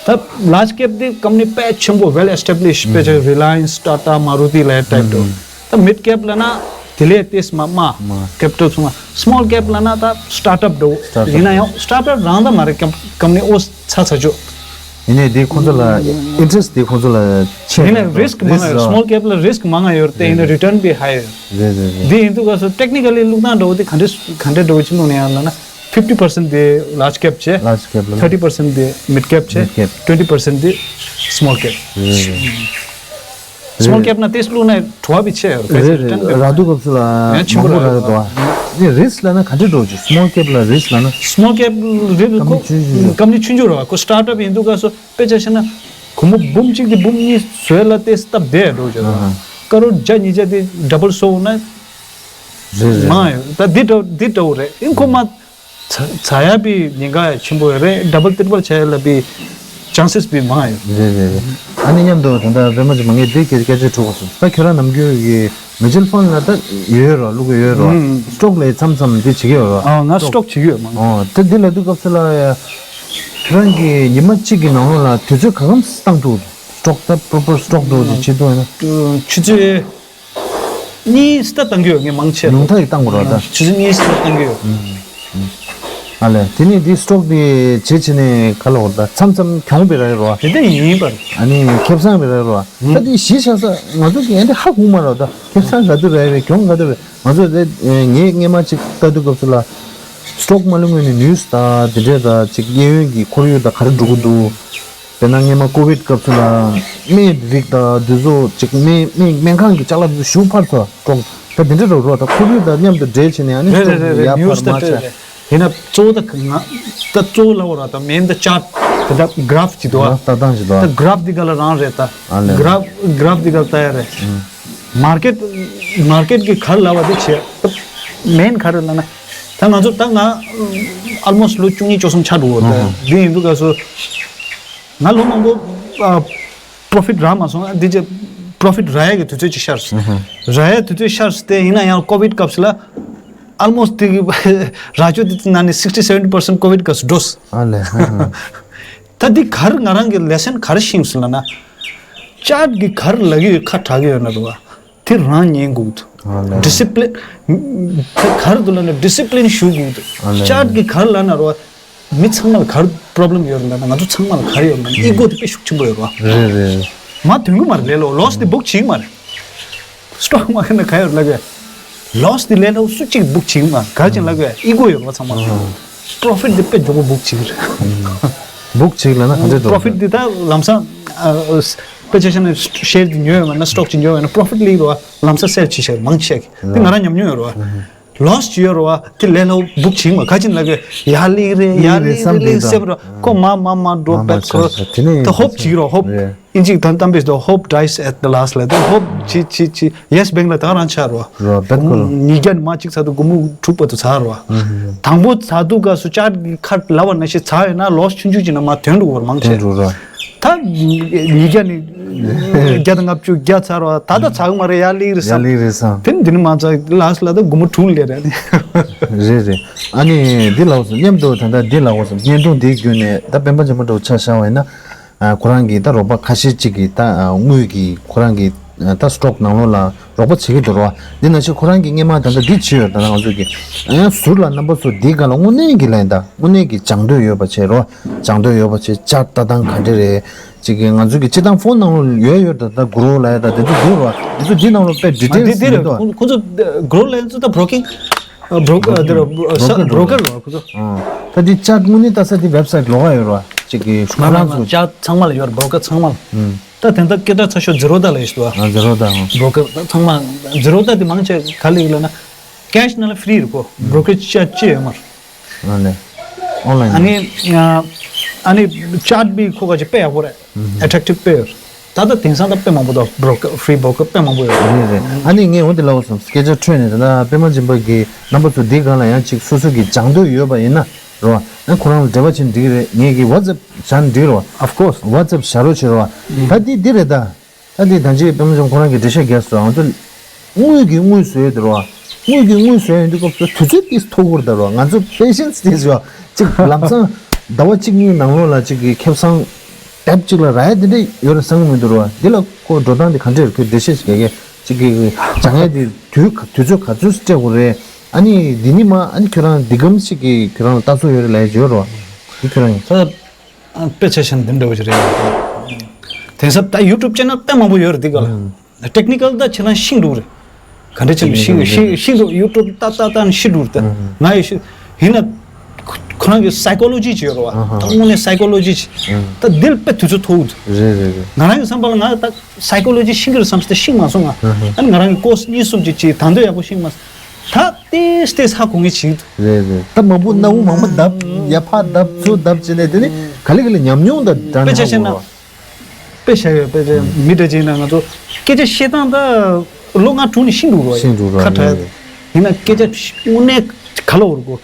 ད་large cap འདི་company དཔེ་ཆེན་པོ་well established དཔེ་ཆ་Reliance, Tata, Maruti ལབ་type འདྲ། ད་mid cap ལབ་ན་དེ་ལས་ཏོག་ཙམ་དམའ། Capital ཚང་མ། Small cap ལབ་ན་ད་startup འདྲ། Startup ཡིན་ན་ཡང་startup རང་ད་མ་རེད། company ཨོ་ཚ་ཚ་ཆོག། ཡིན་ནའི་འདི་ཁོང་ཚོ་ལ་interest འདི་ཁོང་ཚོ་ལ་ཆེ། ཡིན་ནའི་risk མང་ང་ཡོད། Small cap ལ་risk མང་ང་ཡོད་དེ་ཡིན་ན་return be higher། རེད་རེད་རེད། འདི་ཡིན་དུས་སྐབས་སུ་technically བླུགས་སྟངས་འདྲ་བོ་དེ་ག་འདྲ་ག་འདྲ་འདྲ་བོ་ཅིག་བླུགས་ནས་ཡང་ལབ་ན་fifty percent དེ་large cap བྱས། Large cap ལ། Thirty percent དེ་mid cap བྱས། Mid cap། Twenty percent དེ་small cap། རེད་རེད། སི་མོལ་ཀེབ་ན་ཏེས་བླུགས་ན་བྲོ་བ་བི་ཆེ་ཡོད། རེད་རེད། རག་དུས་སྐབས་སུ་ལ་ཡང་ཆེན་པོ་མང་པོ་རག་རག་ཡོད་དོ། ནི་རིས་ལབ་ན་ག་འདྲ་འགྲོ་རྒྱུ། སི་མོལ་ཀེབ་ལ་རིས་ལབ་ན། སི་མོལ་ཀེབ་རིས་སྐམ་ཁོ་ཆུང་ཆུང་སྐམ་ནི་ཆུང་ཆུང་རེད་བ། ཁོ་སི་ཊར་ཊབ་ཡིན་དུས་སྐབས་སུ་དཔེ་ཆ་བཤད་ན་སྒོར་མོ་འབུམ་གཅིག་དེ་འབུམ་གཉིས་བཟོས་ལ་ཏེས་སྟབས་བདེ་འགྲོ་རྒྱུ་རེད་བ། ཨ་ཧ། ཀ་རོར་བརྒྱ་ཉིས་བརྒྱ་དེ་ཌབ་བལ་བཟོ་འོང་ན་རེད་རེད། མང་ཡོད། ད་འདི་འདྲ་འདི་འདྲ་བོ་རེད། ཨིན་ཁོ་མ་ཚ་ཚ་ཡ་པའི་ཉེན་ཁ་ཆེན་པོ་རེད། ཌབ་བལ་ཏྲི་པལ་བྱ་ཡ་ལ་པའི་ཅན་སེས་པའི་མང་ཡོད། རེད་རེད་རེད། ཨ་ནི་མཉམ་དུ་ད་ལྟ་པད་མ་ཅན་མ་ངས་འདི་སྐད་སྐད་ཆ་དྲི་དགོས་སོང་། ད་ཁྱོད་རང་ནམ་རྒྱུན་གྱི་མིའུ་ཅུལ་ཕན་ལ་ད་ཡོད་རོ། བླུག་གི་ཡོད་རོ། ཨུམ། སི་ཊོག་ལས་མཚམས་མཚམས་འདི་བྱེད་ཀྱི་ཡོད་རོ། ཨ་ང་སི་ཊོག་བྱེད་ཀྱི་ཡོད་མང་། ཨོ་ད་འདི་ལབ་དུས་སྐབས་སུ་ལ་ཡ་ཁྱོད་རང་གི་ཉི་མ་གཅིག་གི་ནང་ལོགས་ལ་དུས་ཚོད་ག་གམ་བཏང་ཐུབ། སི་ཊོག་ད་པོ་རོ་པར་སི་ཊོག་འདུག་ཅེས་བྱེད་ཐུབ་ཡོད་ན། ཆུ་ཚོད་གཉིས་ད་བཏང་གི་ཡོད། ངས་མང་ཆེ་ཉུང་མཐའ་ཡིས་བཏང་དགོས་ར་ད། ཆུ་ཚོད་གཉིས་ད་བཏང་གི་ཡོད། ཨ་ལས། དེ་ནས་འདི་སི་ཊོག་འདི་བྱེད་བྱེད་ནས་ག་ལ་འོར་ད་མཚམས་མཚམས་གྱོང་པའི་ར་ཡོད་ར། དེ་ད་ཡིན་པར། ཨ་ནི་ཁེ་བཟང་པའི་ར་ཡོད་ར། ད་འདི་གཞི་ཆགས་ས་ང་ཚོ་གི་ཨ་འདི་ཧ་གོ་མ་ར་ད། ཁེ་བཟང་ག་དུས་ར་ཡོད་རེད། གྱོང་ག་དུས་རེད། ང་ཚོ་དེ་ངས་སྔས་མ་ཅིག་ལྟ་དུས་སྐབས་སུ་ལ་སི་ཊོག་མ་ལུས་ངོས་ནས་ནིའུ་སི་ད་དེ་འདྲས་ད་ཅིག་གཡས་གཡོན་གྱི་ཁོར་ཡུག་ད་ག་རེ་འགྲོ་གི་འདུག་དཔེར་ན་སྔས་མ་ཀོ་བིད་སྐབས་སུ་ལ་སྨན་རིགས་དང་འདི་ཚོ་ཅིག་སྨན་སྨན་སྨན་ཁང་གི་ཅ་ལག་ཚོ་ཞུ་ཕར་ཚུར་འགྲོ། ད་དེ་འདྲ་རོ་རོ་ད་ཁོར་ཡུག་དང་མཉམ་དུ་འབྲེལ་བྱས་ནས་ཨ་ནི་རེད་རེད་རེད་རེད། ཡར་ནིའུ་ཕར་སི་ད་མར་ཆ། རེད་རེད། དེ་ན་གཙོ་བོ་ད་ང་ད་གཙོ་བོ་ལ་འོ་ར་ད་མེན་ད་ཅར་ཊི་དེ་ད་གྷ་རཕ་ཅིག་འདུག་ཨ། ད་ལྟ་ཅིག་འདུག་ཨ། ད་གྷ་རཕ་དེ་ག་ལ་རང་རེད་ད། ཨ་ལས། གྷ་རཕ་གྷ་རཕ་དེ་ག་ལ་ལྟ་ཡ་རེད། མར་ཀེཊ་མར་ཀེཊ་གི་ག་རེ་ལབ་པ་དེ་བྱས་ད་མེན་ག་རེ་ལབ་ན། ད་ང་ཚོ་ད་ང་ཨལ་མོ་སི་ལོ་བཅུ་གཉིས་བཅུ་གསུམ་ཆགས་འགྲོ་གི་ད། འདི་ཡིན་དུས་སྐབས་སུ། ང་ལོ་མང་པོ་ཨ་པོ་རོ་ཕིཊ་རག་མ་སོང་། ཨ་འདི་རྗེས་པོ་རོ་ཕིཊ་རག་ཡ་གི་དུས་ཚོད་ཅིག་ཤར་སོང་། རག་ཡ་དུས་ཚོད་ཤར་སོང་སྟེ་ཡིན་ན་ཡང་ཀོ་བིད་སྐབས་སུ་ལ་ཨལ་མོ་སི་དེ་གི་རག་ཆོག་དེ་ནང་ནས་སིག་སི་ཊི་སེ་ཝེན་ཊི་པར་སེན་ཊི་ཀོ་བིད་སྐབས་སུ་འགྲོ་སོང་། ཨ་ལས། ད་འདི་ག་རེ་ང་རང་གི་ལེ་སན་ག་རེ་ཤེས་སོང་ལབ་ན། ཅར་ཊི་གི་ག་རེ་ལབ་ཀྱི་ཡོད་ཁ་གྲག་གི་ཡོད་ན་རེད་བ། དེ་རང་ཉན་དགོས་འདུག་ཨ་ལས། ཌི་སི་པི་ལིན། དེ་ག་རེ་འདུག་ལབ་ན་ཌི་སི་པི་ལིན་ཞུ་དགོས་འདུག་ཨ་ལས། ཅར་ཊི་གི་ག་རེ་ལབ་ན་རོ། མི་ཚང་མ་ལ་ག་རེ་པོ་རོ་བི་ལེམ་ཡོད་རེད་ལབ་ན། ང་ཚོ་ཚང་མ་ལ་ག་རེ་ཡོད་རེད་ལབ་ན། ཨི་གོ་དེ་དཔེ་ཤུགས་ཆེན་པོ་ཡོད་རེད་བ། རེད་རེད། མ་དོན་གི་མ་རེད། ལས་སླ་པོ་ལོ་སི་དེ་སྦུག་བྱེད་ཀྱི་མ་རེད། སི་ཊོག་མ་ཁེ་ན་ག་ཡོད་ལབ་ཡ། ལོ་སི་དེ་ལས་སླ་པོ་སུ་གཅིག་སྦུག་བྱེད་ཀྱི་མ་རེད། ག་ཅིག་ལབ་ཡ་ཨི་གོ་ཡོད་རེད་བ་ཚང་མ། ཨ། པོ་རོ་ཕིཊ་དེ་དཔེ་མགྱོགས་པོ་སྦུག་བྱེད་ཀྱི་རེད། སྦུག་བྱེད་ཀྱི་ལབ་ན་ག་འདྲས་འགྲོ། པོ་རོ་ཕིཊ་དེ་ད་ལམ་སང་ཨ་དཔེ་ཆ་བཞག་ན་ཤེར་དེ་ཉོས་ཡོད་མ་ན་སི་ཊོག་ཅིག་ཉོས་ཡོད་ན་པོ་རོ་ཕིཊ་སླེབས་རེད་བ། ལམ་སང་སེལ་བྱེད་ཤག་མང་ཆེ་གི་དེ་ང་རང་ཉམས་མྱོང་ཡོད་རེད་བ། ལོ་སི་ཅིག་ཡོད་རེད་བ། དེ་ལས་སླ་པོ་སྦུག་བྱེད་ཀྱི་མ་རེད། ག་ཅིག་ལབ་ཡ་ཡ་ལིག་རེད་ཡ་ལིག་རེད་ལིག་སེབ་རེད། ཁོ་མ་མ་མ་འགྲོ་མ་མ་བེད་ཁོ་ཆ་ཆ་དེ་ནས་ད་ཧོབ་བྱེད་ཀྱི་རེད་ཧོབ། རེད། ཨིན་ཇི་གི་ད་གཏམ་དཔེ་ཞིག་འདུག Hope dies at the last ལབ་ད་ཧོབ་ཅི་ཅི་ཅི་ཡེ་སི་བེང་ལ་ད་ག་རང་ཆགས་རོ། རོ་བེད་ཁོ་རོ། ཉིས་བརྒྱ་ནས་མ་གཅིག་ཚར་དུས་སྒོར་མོ་དྲུག་བར་དུ་ཚར་རོ། དང་པོ་ཚར་དུས་སྐབས་སུ་ཅར་ཊི་གི་ཁ་ལབ་པ་ནང་བཞིན་ཚར་ཡོད་ན་ལོ་སི་ཆུང་ཆུང་ཅིག་ནང་མར་ཐོན་འགྲོ་གི་རེད་མང་ཆེ། ཐོན་འགྲོ་རོ། ད་ཉིས་བརྒྱ་ནས་བརྒྱ་དང་ལྔ་བཅུ་བརྒྱ་ཚར་རོ། ད་ལྟ་ཚར་གི་མ་རེད་ཡ་ལིག་རེད་ཡ་བསམ། ལིག་རེད་བསམ། དེ་ནས་འདི་ནས་མར་ཚར་ལ་སི་ལ་ད་སྒོར་མོ་དྲུག་སླེབས་རེད་ཨ་ནི། རེད་རེད། ཨ་ནི་འདི་ལབ་སོང་། མཉམ་དུ་ད་ལྟ་འདི་ལབ་སོང་། བརྙན་ཐུང་འདིའི་བརྒྱུད་ནས་ད་སྤེན་པ་ཆེན་པོ་འདྲ་བོ་ཆ་བཞག་པ་ཡིན་ན། ཨ་ཁོ་རང་གིས་ད་རོགས་པ་ཁ་ཤས་ཅིག་གིས་ད་ཨ་དངུལ་གྱི་ཁོ་རང་གི་ཨ་ད་སི་ཊོག་ནང་ལོགས་ལ་རོགས་པ་བྱེད་ཀྱི་འདུག་རོ། འདི་ནང་བཞིན་ཁོ་རང་གིས་སྔས་མ་ད་ལྟ་འདི་བྱས་ཡོད། ད་ལྟ་ང་ཚོ་གི་ཨ་ཡང་ཟུར་ལ་རྣམ་པ་ཚོ་འདིའི་སྒང་ལ་དངོས་གནས་ཀྱི་ལན་ད་དངོས་གནས་ཀྱི་སྦྱང་འདོད་ཡོད་པ་བྱས་རོ། སྦྱང་འདོད་ཡོད་པ་བྱས་ཅར་ཊི་ལྟ་སྟངས་ག་འདྲ་རེད། ཅིག་གིས་ང་ཚོ་གི་སྤྱིར་བཏང་ཕོན་ནང་ལོགས་ཡོད་ཡོད་ད་ད་གུ་རུ་ལ་ཡ་ད་དེ་ཚོ་འདུག་རོ། དེ་ཚོ་འདི་ནང་ལོགས་དཔེ་ཌི་ཨ་ཊེལ་དེ་སི་དེ་མི་རེད་འདུག་ཁོ་ཁོ་ཚོ་གུ་རུ་ལ་ཡ་ཚོ་ད་བོ་རོ་ཀིང་། བོ་རོ་ཀར་དེ་རོ་བོ་རོ་ཀར་བོ་རོ་ཀར་རོ་ཁོ་ཚོ། ཨ་ད་འདི་ཅར་ཊི་དངོས་གནས་ལྟ་ས་དེ་ཝེབ་སའིཊ་ལོགས་ཀ་ཡོད་རོ། ཅིག་གིས་མ་ཁོ་རང་མ་ཚོ་ཅར་ཊི་ཚང་མ་ལ་ཡོད་རེད། བོ་རོ་ཀར་ཚང་མ་ལ། ད་དེ་འདྲ་སྐད་གྲགས་ཚ་ཤོས་ཛི་རོ་ད་ལ་ཡོད་ཤི་ད། ཨ་ཛི་རོ་ད། ཨ་བོ་རོ་ཀར་ད་ཚང་མ་ཛི་རོ་ད་དེ་མང་ཆེ་ག་ལ་ཡོད་ལབ་ན་ཀེཤ་ནང་ལ་ཕི་རི་རེད་ཁོ། བོ་རོ་ཀར་ཅི་ཅི་ཡོད་མ་རེད། ཨ་ནི་ཨོན་ལ་ཡིན། ཨ་ནི་ཨ་ནི་ཅར་ཊི་བི་ཁོ་ག་ཅིག་དཔེ་ཡག་པོ་རེད། ཨེ་ཊེག་ཊིབ་དཔེ་ཡོད། ད་ལྟ་དེང་སང་ད་དཔེ་མང་པོ་འདུག་བོ་རོ་ཀར་ཕི་རི་བོ་རོ་ཀར་དཔེ་མང་པོ་ཡོད། རེད་རེད། ཨ་ནི་ངས་འོ་དེ་ལབ་སོང་། སྐད་ཆ་འཕྲོས་ནས་ད་ལྟ་པད་མ་སྦྱིན་པ་གིས་རྣམ་པ་ཚོ་འདིའི་སྒང་ལ་ཡང་ཅིག་སོ་སོ་གི་སྦྱང་འདོད་ཡོད་པ་ཡིན་ན་རོ། ཨ་ཁོ་རང་ལ་འབྲེལ་བ་བྱེད་འགྲིག་གི་རེད། ངས་ཀྱི་ཝ་ཊི་སེབ་བྱས་ན་འགྲིག་རོ། Of course། ཝ་ཊི་སེབ་བྱ་རོགས་བྱེད་རོ། ད་འདི་འདི་རེད་ད། ད་འདི་ད་ཅི་པད་མ་སྦྱིན་པ་ཁོ་རང་གིས་འགྲེལ་བཤད་རྒྱག་སོང་། ང་ཚོ་དངུལ་གྱིས་དངུལ་བཟོ་ཡོད་དེ་རོ། དངུལ་གྱིས་དངུལ་བཟོ་ཡོད་དུས་སྐབས་སུ་དུས་ཚོད་ཏིས་ཐོག་གུར་ད་རོ། ང་ཚོ་པེ་ཤན་སི་ཏིས་ཡོད། ཅིག་ལམ་སང་ཟླ་བ་གཅིག་གཉིས་ནང་ལོགས་ལ་ཅིག་གི་ཁེ་བཟང་ལྡེབ་གཅིག་ལ་རག་ཡ་དེ་འདྲ་ཡོད་རེད་བསམ་གི་མི་འདུག་རོ། འདི་ལ་ཁོ་འགྲོ་སྟངས་དེ་ག་འདྲ་རེད། ཁོས་འགྲེལ་བཤད་ཞིག་རྒྱག་གི། ཅིག་གི་སྦྱང་ཡ་དེ་དུས་དུས་ཚོད་ག་ཚོད་སྤྲད་དགོས་རེད། ཨ་ནི་འདི་ནི་མ་ཨ་ནི་ཁྱོད་རང་འདི་གམ་ཞིག་གི་ཁྱོད་རང་ལ་ལྟ་ཚོད་ཡོད་རེད་ལབ་ཡ་ཅིག་ཡོད་རོ། འདི་ཁྱོད་རང་ཡིན། དཔེ་ཆ་བཞག་ན་འདི་འདྲ་བོ་ཞིག་རེད། དེང་སང་ད་ཡུ་ཊུབ་ཅེ་ནལ་དཔེ་མང་པོ་ཡོད་རེད་འདི་ག་ལ། ཨུམ། ཊེག་ནི་ཀལ་ད་ཁྱེད་རང་ཤེས་འགྲོ་གི་རེད། ག་འདྲ་བྱས་ནས་ཤེས་ཤེས་ཤེས་འགྲོ། ཡུ་ཊུབ་ཏག་ཏག་ཏག་ནས་ཤེས་འགྲོ་གི་རེད་ད། ཨུམ། ང་ཡི་ཤེས་ཡིན་ན་ཁོ་ ཁོ་རང་གི་སའི་ཀོ་ལོ་ཇི་ཅིག་ཡོད་རེད་བ། ཨ་ཧ། ད་དངོས་གནས་སའི་ཀོ་ལོ་ཇི་ཅིག་ཨ། ད་འདི་ལ་དཔེ་དུས་ཚོད་ཐོགས་འདུག་རེད་རེད་རེད། ང་རང་གི་བསམ་པ་ལ་ང་ད་སའི་ཀོ་ལོ་ཇི་ཤེས་ཀྱི་རེད་བསམ་སྟེ་ཤེས་མ་སོང་ང་། ཨ་ཧ། ཨ་ནི་ང་རང་གི་ཀོར་སི་གཉིས་གསུམ་ཅིག་ཅིག་ད་དུང་ཡག་པོ་ཤེས་མ་སོང་། ད་ཏིས་ཏིས་ཧ་གོ་ངེས་ཅིག་འདུག་རེད་རེད། ད་མང་པོ་སྣ་བུག་མང་པོ་བརྡབ་ཡ་ཕར་བརྡབ་ཚུར་བརྡབ་བྱས་ནས་དེ་ནི་ག་ལེ་ག་ལེ་ཉམས་མྱོང་དང་འདྲ་དཔེ་ཆ་ནས་བཤད་ན། ཧ་གོ་བ། དཔེ་བཞག་ཡོད་དཔེ་ཆ་མི་འདྲ་ཅིག་ཡིན་ན་ང་ཚོ་སྐད་ཆ་བཤད་སྟངས་ད་ལོ་ལྔ་དྲུག་ནས་ཤེས་འགྲོ་རོགས་ཤེས་འགྲོ་རོགས་ཁ་བྲལ་ཡིན་ན་སྐད་ཆ་དངོས་གནས་ག་ལ་འོར་གོ།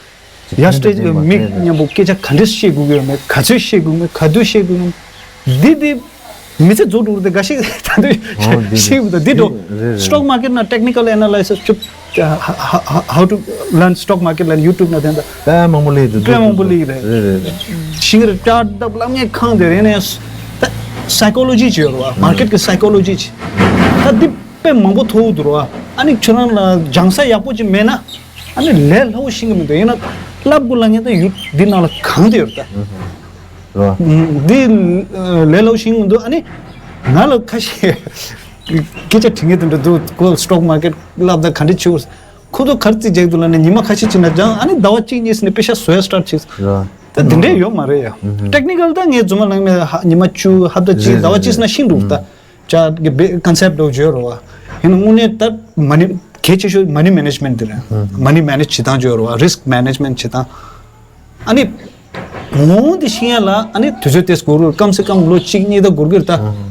ཡ་སྟྲེ་ཅིག་མིག་མཉམ་པོ་སྐད་ཆ་ག་འདྲས་བཤད་དགོས་ཀྱི་ཡོད་མེད་ག་ཚོད་བཤད་དགོས་མེད་ག་དུས་བཤད་དགོས་མེད་འདི་འདི་མི་ཚེ་རྫོགས་འགྲོ་རུ་དེ་འགའ་ཞིག་ད་དུང་ཤེས་དགོས་ད་འདི་འགྲོ། རེད་རེད། སི་ཊོག་མར་ཀེཊ་ན་ཊེག་ནི་ཀལ་ཨེ་ན་ལའི་སིས་ཅུབ། How to learn stock market ལ་ཡུ་ཊུབ་ན་དེ་འདྲ། དཔེ་མང་པོ་སླེབས་འདུག་དཔེ་མང་པོ་སླེབས་རེད། རེད་རེད་རེད། ཤིང་རེ་ཀྲར་ཏ་བླ་མའི་ཁང་དེ་རེད་ནས་ད་སའི་ཀོ་ལོ་ཇི་ཅིག་ཡོད་རེད་བ། མར་ཀེཊ་གི་སའི་ཀོ་ལོ་ཇི་ཅིག་ད་འདི་དཔེ་མང་པོ་ཐོགས་འདུག་རེད་བ། ཨ་ནི་ཁྱོད་རང་ལ་སྦྱང་ས་ཡག་པོ་ཅིག་མེད་ན་ཨ་ནི་ལས་སླ་པོ་ཤེས་ཀྱི་མི་འདུག་ཡིན་ན་བསླབ་དགོས་ལ་ངས་ད་ཡུ་འདི་ནང་ལ་གང་དེ་ཡོད་རེད་ད། རེད་བ། འདི་ལས་སླ་པོ་ཤེས་ཀྱི་མི་འདུག་ཨ་ནི་ང་ལ་ཁ་ཤས་སྐད་ཆ་དྲི་ངེས་དེ་འདྲ་འདུག་ཁོ་སི་ཊོག་མར་ཀེཊ་བསླབ་ད་ག་འདྲ་བྱེད་དགོས། ཁོ་ཚོ་ག་རེ་རྩིས་རྒྱག་འདུག་ལབ་ན་ཉི་མ་ཁ་ཤས་ཅིག་ན་སྦྱང་ཨ་ནི་ཟླ་བ་གཅིག་གཉིས་ནས་པེ་ཤ་བཟོ་ཡ་སི་ཊར་བྱས། རེད། ད་འདི་འདྲས་ཡོད་མ་རེད་ཡ། ཨུ་ཧུ། ཊེག་ནི་ཀལ་ད་ངས་རྫུན་མ་ལངས་མེད་ཉི་མ་བཅུ་ཧབ་ད་གཅིག་རེད་ཟླ་བ་རེད་གཅིག་ན་ཤེས་འགྲོ་ད། ཅག་གི་ཀོན་སེབ་འདྲ་བོ་བརྗོད་རོགས་ཡིན་ན་དངོས་གནས་ད་མ་ནི་གལ་ཆེ་ཤོས་མ་ནི་མེ་ནེ་ཇི་མེན་ཊི་འདི་རེད། ཨུ་ཧུ། མ་ནི་མེ་ནེ་ཇི་བྱེད་སྟངས་བརྗོད་རོགས་རི་སི་ཀི་མེ་ནེ་ཇི་མེན་ཊི་བྱེད་སྟངས། ཨ་ནི་འོང་དེ་ཤེས་ཡ་ལ་ཨ་ནི་དུས་ཚོད་ཏེས་འགོར་རུ་སྐམ་སེ་སྐམ་ལོ་གཅིག་གཉིས་ད་འགོར་གི་རེད་ད། ཨུ་ཧུ།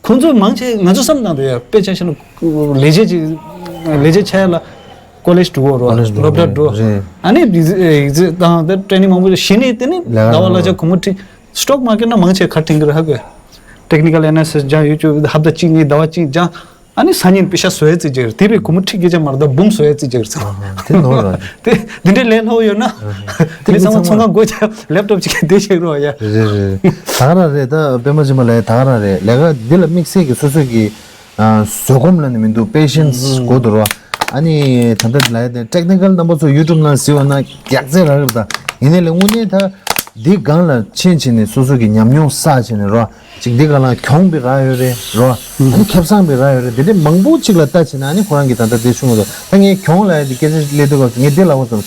ཁོང་ཚོས་མང་ཆེ་ང་ཚོ་བསམ་བཏང་དུས་ཡ་དཔེ་ཆ་བཞག་ན་ལས་བྱེད་ཅིག་ལས་བྱེད་ཆགས་ཡ་ལ་ཀོ་ལེཇ་འགྲོ་དགོས་རོ་ཀོ་ལེཇ་འགྲོ་སློབ་གྲྭ་འགྲོ་རེད། ཨ་ནི་ཡིག་ཚད་དང་དེ་ཊེ་ནིང་མང་པོ་ཞིག་ནས་དེ་ནི་ལས་ཀ་ཟླ་བ་ལ་ཆ་སྒོར་མོ་ཁྲི་སི་ཊོག་མར་ཀེཊ་ན་མང་ཆེ་ག་རེ་དྲན་གི་རེད་ཧ་གོ། ཊེག་ནི་ཀལ་ཨེ་ན་ལི་སིས་སྦྱང་ཡུ་ཊུབ་ཧབ་ད་གཅིག་གཉིས་ཟླ་བ་གཅིག་སྦྱང་། ཨ་ནི་སང་ཉིན་པེ་ཤ་བཟོ་ཡ་རྩིས་རྒྱག་དེ་རེད་སྒོར་མོ་ཁྲི་སྐད་ཆ་མ་རེད་ད་འབུམ་བཟོ་ཡ་རྩིས་རྒྱག་ཚང་། དེ་ནོར་ར། དེ་འདི་འདྲའི་ལས་སླ་པོ་ཡོད་ན། དེ་ཚང་མ་ཚོང་ཁང་སྒོ་ལྕགས་ལེབ་ཊོབ་ཅིག་བསྡད་བཞག་རོགས་ཡ། རེད་རེད། ད་ག་རང་རེད་ད་པད་མ་ཆེན་མོ་ལགས་ད་ག་རང་རེད་ལས་ཀ་འདི་ལ་དམིགས་བསལ་གྱི་སོ་སོ་གི་བཟོད་སྒོམ་ལ་ནི་མི་འདུག་པེ་ཤེན་སི་དགོས་འདུག་རོ། ཨ་ནི་ད་ལྟ་ལ་ཡ་དེ་ཊེག་ནི་ཀལ་རྣམ་པ་ཚོ་ཡུ་ཊུབ་ནང་གཟིགས་པ་ན་རྒྱག་རྩེ་རག་གི་རེད་ད། ཡིན་ནའི་ལས་དངོས་གནས་ད་འདི་སྒང་ལ་ཕྱིན་ཕྱིན་ནས་སོ་སོ་གི་ཉམས་མྱོང་བསགས་ཕྱིན་ནས་རོ། ཅིག་འདི་ག་ལ་གྱོང་པའི་ར་ཡོད་རེད་རོ། ཨ་ནི་ཁེ་བཟང་པའི་ར་ཡོད་རེད་དེ་འདྲའི་མང་པོ་ཅིག་ལ་ལྟ་བྱས་ན་ཨ་ནི་ཁོ་རང་གི་ད་ལྟ་དེ་ཤུང་རོ་ད་ངས་གྱོང་ལ་ཡ་དེ་སྐད་ཆ་སླེབས་དུས་སྐབས་སུ་ངས་འདི་ལབ་པ་ཙམ།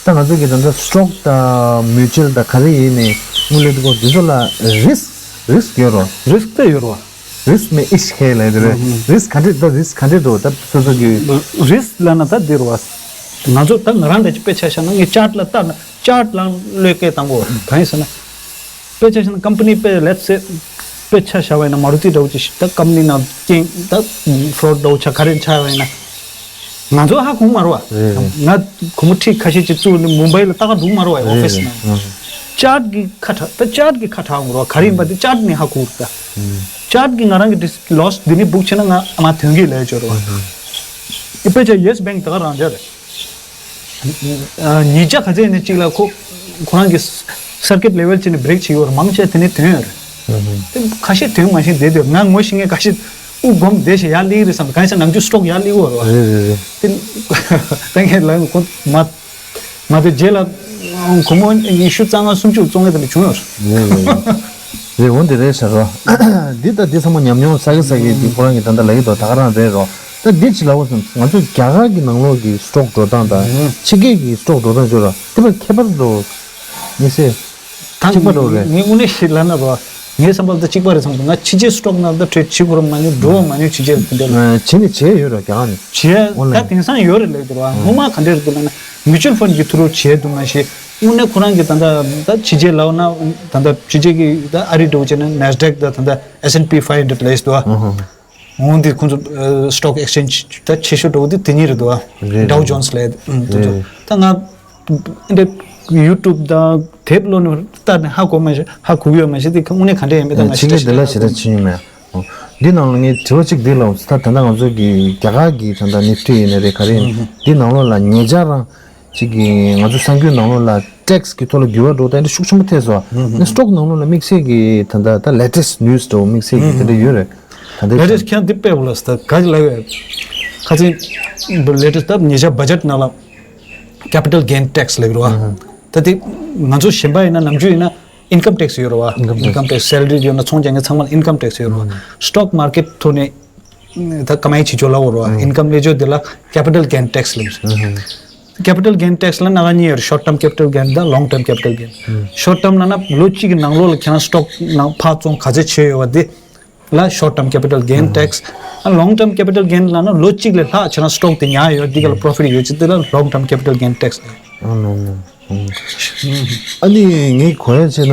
ད་ང་ཚོ་གི་ད་ལྟ་སི་ཊོག་དང་མིའུ་ཅུལ་དང་ག་རེ་ཡིན་ནའི་དངུལ་ལས་དུ་གོ་འདི་ཚོ་ལ་རིསི་རིསི་ཡོད་རོ། རིསི་དེ་ཡོད་རོ། རིསི་མེད་ཨིཤ་ཁེ་ལ་དེ་རེད་རིསི་ག་འདྲས་ད་རིསི་ག་འདྲས་འགྲོ་ད་སོ་སོ་གི། རིསི་ལབ་ན་ད་འདི་རོ། ང་ཚོ་ད་ང་རང་འདྲ་ཅིག་དཔེ་ཆ་བཞག་ན་ངས་ཅར་ཊི་ལ་ལྟ་ན་ཅར་ཊི་ལ་བློས་སྐད་བཏང་གོ་གང་ཡིན་ཟེར་ན། དཔེ་ཆ་བཞག་ན་ཀམ་པ་ནི་དཔེ་ལེཊ་སེ་དཔེ་ཆ་བཞག་པ་ཡིན་ན་མ་རུ་ཏི་འདྲ་བོ་ཅིག་ཞིག་ད་ཀམ་པ་ནི་ནང་རྐྱེན་ད་ཕོ་རོཌ་འདྲ་བོ་ཆ་ག་རེ་ཆགས་པ་ཡིན་ན་ང་ཚོ་ཧ་གོ་མ་རེད་བ། རེད་རེད། ང་སྒོར་མོ་ཁྲི་ཁ་ཤས་ཅིག་བཙུགས་ནས་མུམ་བྷའི་ལ་ལྟ་ག་འགྲོ་མ་རེད་བ་ཨོ་ཕི་སི་ནང་། ཅར་ཊི་གི་ཁ་གྲག་ད་ཅར་ཊི་གི་ཁ་གྲག་འོང་རེད་བ་ག་རེ་ཡིན་པ་དེ་ཅར་ཊི་ནས་ཧ་གོ་རེད་ད། ཅར་ཊི་གི་ང་རང་གི་ཌིས་ལོ་སི་འདི་ནས་སྦུག་བྱས་ན་ང་ཨ་མ་དོན་གྱི་ལས་བྱོས་རེད་བ། དཔེ་ཆ་ཡེ་སི་བེང་ད་ག་རང་འཇགས་རེད། ཉིས་བརྒྱ་ག་ཚད་ནས་གཅིག་ལ་ཁོ་ཁོ་རང་གི་སར་ཀིཊ་ལེ་ཝལ་ཅིག་ནས་བྷི་རེག་བྱེད་ཡོད་རེད་མང་ཆེ་དེ་ནས་ཐོན་ཡོད་རེད། དེ་ཁ་ཤས་ཐོན་མ་ཤེས་བསྡད་དེ་ང་ངོ་ཤེས་མཁན་ཁ་ཤས་དབུ་སྒོམ་བསྡད་ཤེས་ཡར་སླེབས་རེད་བསམ་གང་ཡིན་ཟེར་ནམ་རྒྱུན་སི་ཊོག་ཡར་སླེབས་ཡོད་རེད་བ། རེད་རེད་རེད། དེ་ད་ངས་ལབ་ཁོ་མ་མ་དེ་རྗེས་ལ་སྒོར་མོ་ཉི་ཤུ་རྩ་ལྔ་སུམ་ཅུ་བཙོང་ཡས་དེ་འདྲ་བྱུང་ཡོད་རེད། རེད་རེད་རེད། རེད་འོ་འདི་རེད་ཤག་རོ། འདི་ད་འདི་ཚང་མ་ཉམས་མྱོང་བསགས་ཀྱི་བསགས་ཀྱི་འདི་ཁོ་རང་གི་ད་ལྟ་ལབ་ཀྱི་འདུག་ད་ག་རང་རེད་རོ། ད་འདི་ཅི་ལབ་དགོས་སམ་ང་ཚོ་རྒྱ་གར་གྱི་ནང་ལོགས་ཀྱི་སི་ཊོག་འགྲོ་སྟངས་དང་ཕྱི་རྒྱལ་གྱི་སི་ཊོག་འགྲོ་སྟངས་བརྗོད་ར་དེ་བས་ཁྱད་པར་འགྲོ་མི་སྲིད། ད་གཅིག་པ་འགྲོ་རེད། ངས་དངོས་གནས་ཞིག་ལབ་ན་རོ། ངའི་བསམ་པར་ད་གཅིག་པ་རེད་བསམ་འདུག་ང་ཕྱི་རྒྱལ་སི་ཊོག་ནང་ད་བྲེད་བྱེད་དགོས་ར་མ་ཉོ་འགྲོ་བ་མ་ཉོ་ཕྱི་རྒྱལ་དེ་འདྲ་ལ། བྱས་ནས་བྱས་ཡོད་ར་རྒྱ་གར་ནས། བྱས་ད་དེང་སང་ཡོད་རེད་ལབ་འདུག་ར་སྔོན་མ་ག་འདྲ་རེད་འདུག་ལབ་ན་མིའུ་ཅུལ་ཕན་གྱི་ཐུ་རུ་བྱས་འདུག་མ་ཤེས། དངོས་གནས་ཁོ་རང་གི་ད་ལྟ་ད་ཕྱི་རྒྱལ་ལབ་ན་ད་ལྟ་ཕྱི་རྒྱལ་གྱི་ད་ཨ་རི་འགྲོ་བྱས་ན་ནེ་སི་ཌེག་ད་ད་ལྟ་ཨེ་སི་ཨེན་ཌི་པི་ཕའི་ཧན་ཌེཌ་ལབ་འདུག་འོང་དེ་ཁོང་ཚོ་སི་ཊོག་ཨེག་སི་ཅེན་ཇི་ད་ཆེ་ཤོས་འགྲོ་དེ་དེ་གཉིས་རེད་འདུག་རེད་ཌའོ་ཇོན་སི་ལབ་དེ་ཚོ་ད་ང་འདི་ཡུ་ཊུབ་དང་དེབ་ཀློག་ནས་ལྟ་ནས་ཧ་གོ་མ་ཤེས་ཧ་གོ་གི་ཡོད་མ་ཤེས་དེ་དངོས་གནས་ག་འདྲ་ཡིན་མིན་ད་ང་ཕྱི་རྒྱལ་འདི་ལ་ཞེ་དྲག་ཕྱིན་ཡོད་མེད། འདི་ནང་ལ་ངས་དྲི་བ་གཅིག་འདི་ལ་ད་ད་ལྟ་ང་ཚོ་གི་རྒྱ་གར་གི་ད་ལྟ་ནིབ་ཊི་ཡིན་ནའི་རེད་ག་རེ་ཡིན་འདི་ནང་ལོགས་ལ་ཉེ་ཆར་རང་གཅིག་གིས་ང་ཚོ་གསར་འགྱུར་ནང་ལོགས་ལ་ཊེག་སི་གི་ཐོག་ལ་འགྱུར་བ་འགྲོ་དེ་འདྲ་ཤུགས་ཆེན་པོ་ཐེབས་སོང་། ནི་སི་ཊོག་ནང་ལོགས་ལ་དམིགས་བསལ་གྱི་ད་ལྟ་ད་ལེ་ཊེ་སི་ཊི་ནིའུ་སི་འདྲ་བོ་དམིགས་བསལ་གྱི་དེ་འདྲ་ཡོད་རེད། ད་ལྟ་ལེ་ཊེ་སི་ཊི་ཁྱེད་འདི་དཔེ་བོ་ལ་ད་ག་ཅིག་ལབ་ཡོད། ཁ་ཚིག་ལེ་ཊེ་སི་ཊི་ད་ཉེ་ཆར་བ་ཇེཊ་ནང་ལ་ཀེ་པི་ཊལ་གེན་ཊེག་སི་ལབ་ཡོད་རེད་བ། ད་དེ་ང་ཚོ་གཞན་པ་ཡིན་ན་ནམ་རྒྱུན་ཡིན་ན་ཨིན་ཀམ་ཊེག་སི་ཡོད་རེད་བ། ཨིན་ཀམ་ཊེག་སི་སེ་ལ་རི་ཡོད་ན་ཚོང་རྒྱག་མཁན་ཚང་མ་ལ་ཨིན་ཀམ་ཊེག་སི་ཡོད་རེད་བ། སི་ཊོག་མར་ཀེཊ་ཐོག་ནས་ད་ཀ་མའི་བྱེད་ཕྱོགས་ལབ་ཡོད་རེད་བ། ཨིན་ཀམ་ལེན་ཕྱོགས་དེ་ལ་ཀེ་པི་ཊལ་གེན་ཊེག་སི་ལབ་ཡོད། Capital gain tax ལ་སྣ་ཁ་གཉིས་ཡོད་རེད། Short term capital gain དང་long term capital gain། Short term ལབ་ན་ལོ་གཅིག་གི་ནང་ལོགས་ལ་ཁྱེད་རང་སི་ཊོག་ནང་ཕར་བཙོང་ག་ཚད་བྱས་ཡོད་པ་དེ་ལ་short term capital gain tax། ཨ་long term capital gain ལབ་ན་ལོ་གཅིག་ལས་ལྷག་ཁྱེད་རང་སི་ཊོག་དེ་ཉར་ཡོད་འདི་ག་ལ་པོ་རོ་ཕིཊ་ཡོད་ཅིག་དེ་ལ་long term capital gain tax། ཨ་ནི་ངས་གོ་ཡ་བྱས་ན་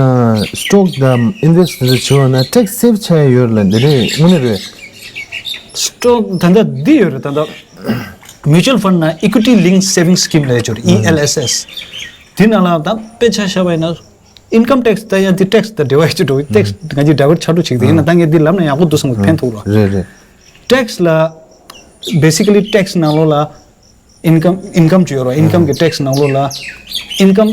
སི་ཊོག་དང་ཨིན་ཝེ་སི་ཊི་དེ་འདྲ་བྱེད་པ་ན་ཊེག་སི་སེབ་བྱ་ཡ་ཡོད་ལ་འདི་རེད་དངོས་གནས་རེད། སི་ཊོག་ད་ལྟ་འདི་ཡོད་རེད། ད་ལྟ་mutual fund ནང་equity linked saving scheme ལབ་ཡ་ཅིག་ཡོད་རེད། ཨི་ཨེལ་ཨེས་ཨེས། དེ་ནང་ལ་ད་དཔེ་ཆ་བཞག་པ་ཡིན་ན་ཨིན་ཀམ་ཊེག་སི་ད་ཡང་དེ་ཊེག་སི་དང་འབྲེལ་བ་ཡོད་ཅིག་འགྲོ་ཊེག་སི་ང་ཚོས་ཌའི་ཝར་ཊི་ཆགས་འགྲོ་ཅིག་དེ་ཡིན་ན་ད་ངས་འདི་ལབ་ན་ཡག་པོ་འདུག་བསམ་གི་ཕན་ཐོགས་རོགས། རེད་རེད། ཊེག་སི་ལ་basically ཊེག་སི་ནང་ལོགས་ལ་ཨིན་ཀམ་ཨིན་ཀམ་ཅིག་ཡོད་རེད། ཨིན་ཀམ་གི་ཊེག་སི་ནང་ལོགས་ལ་ཨིན་ཀམ་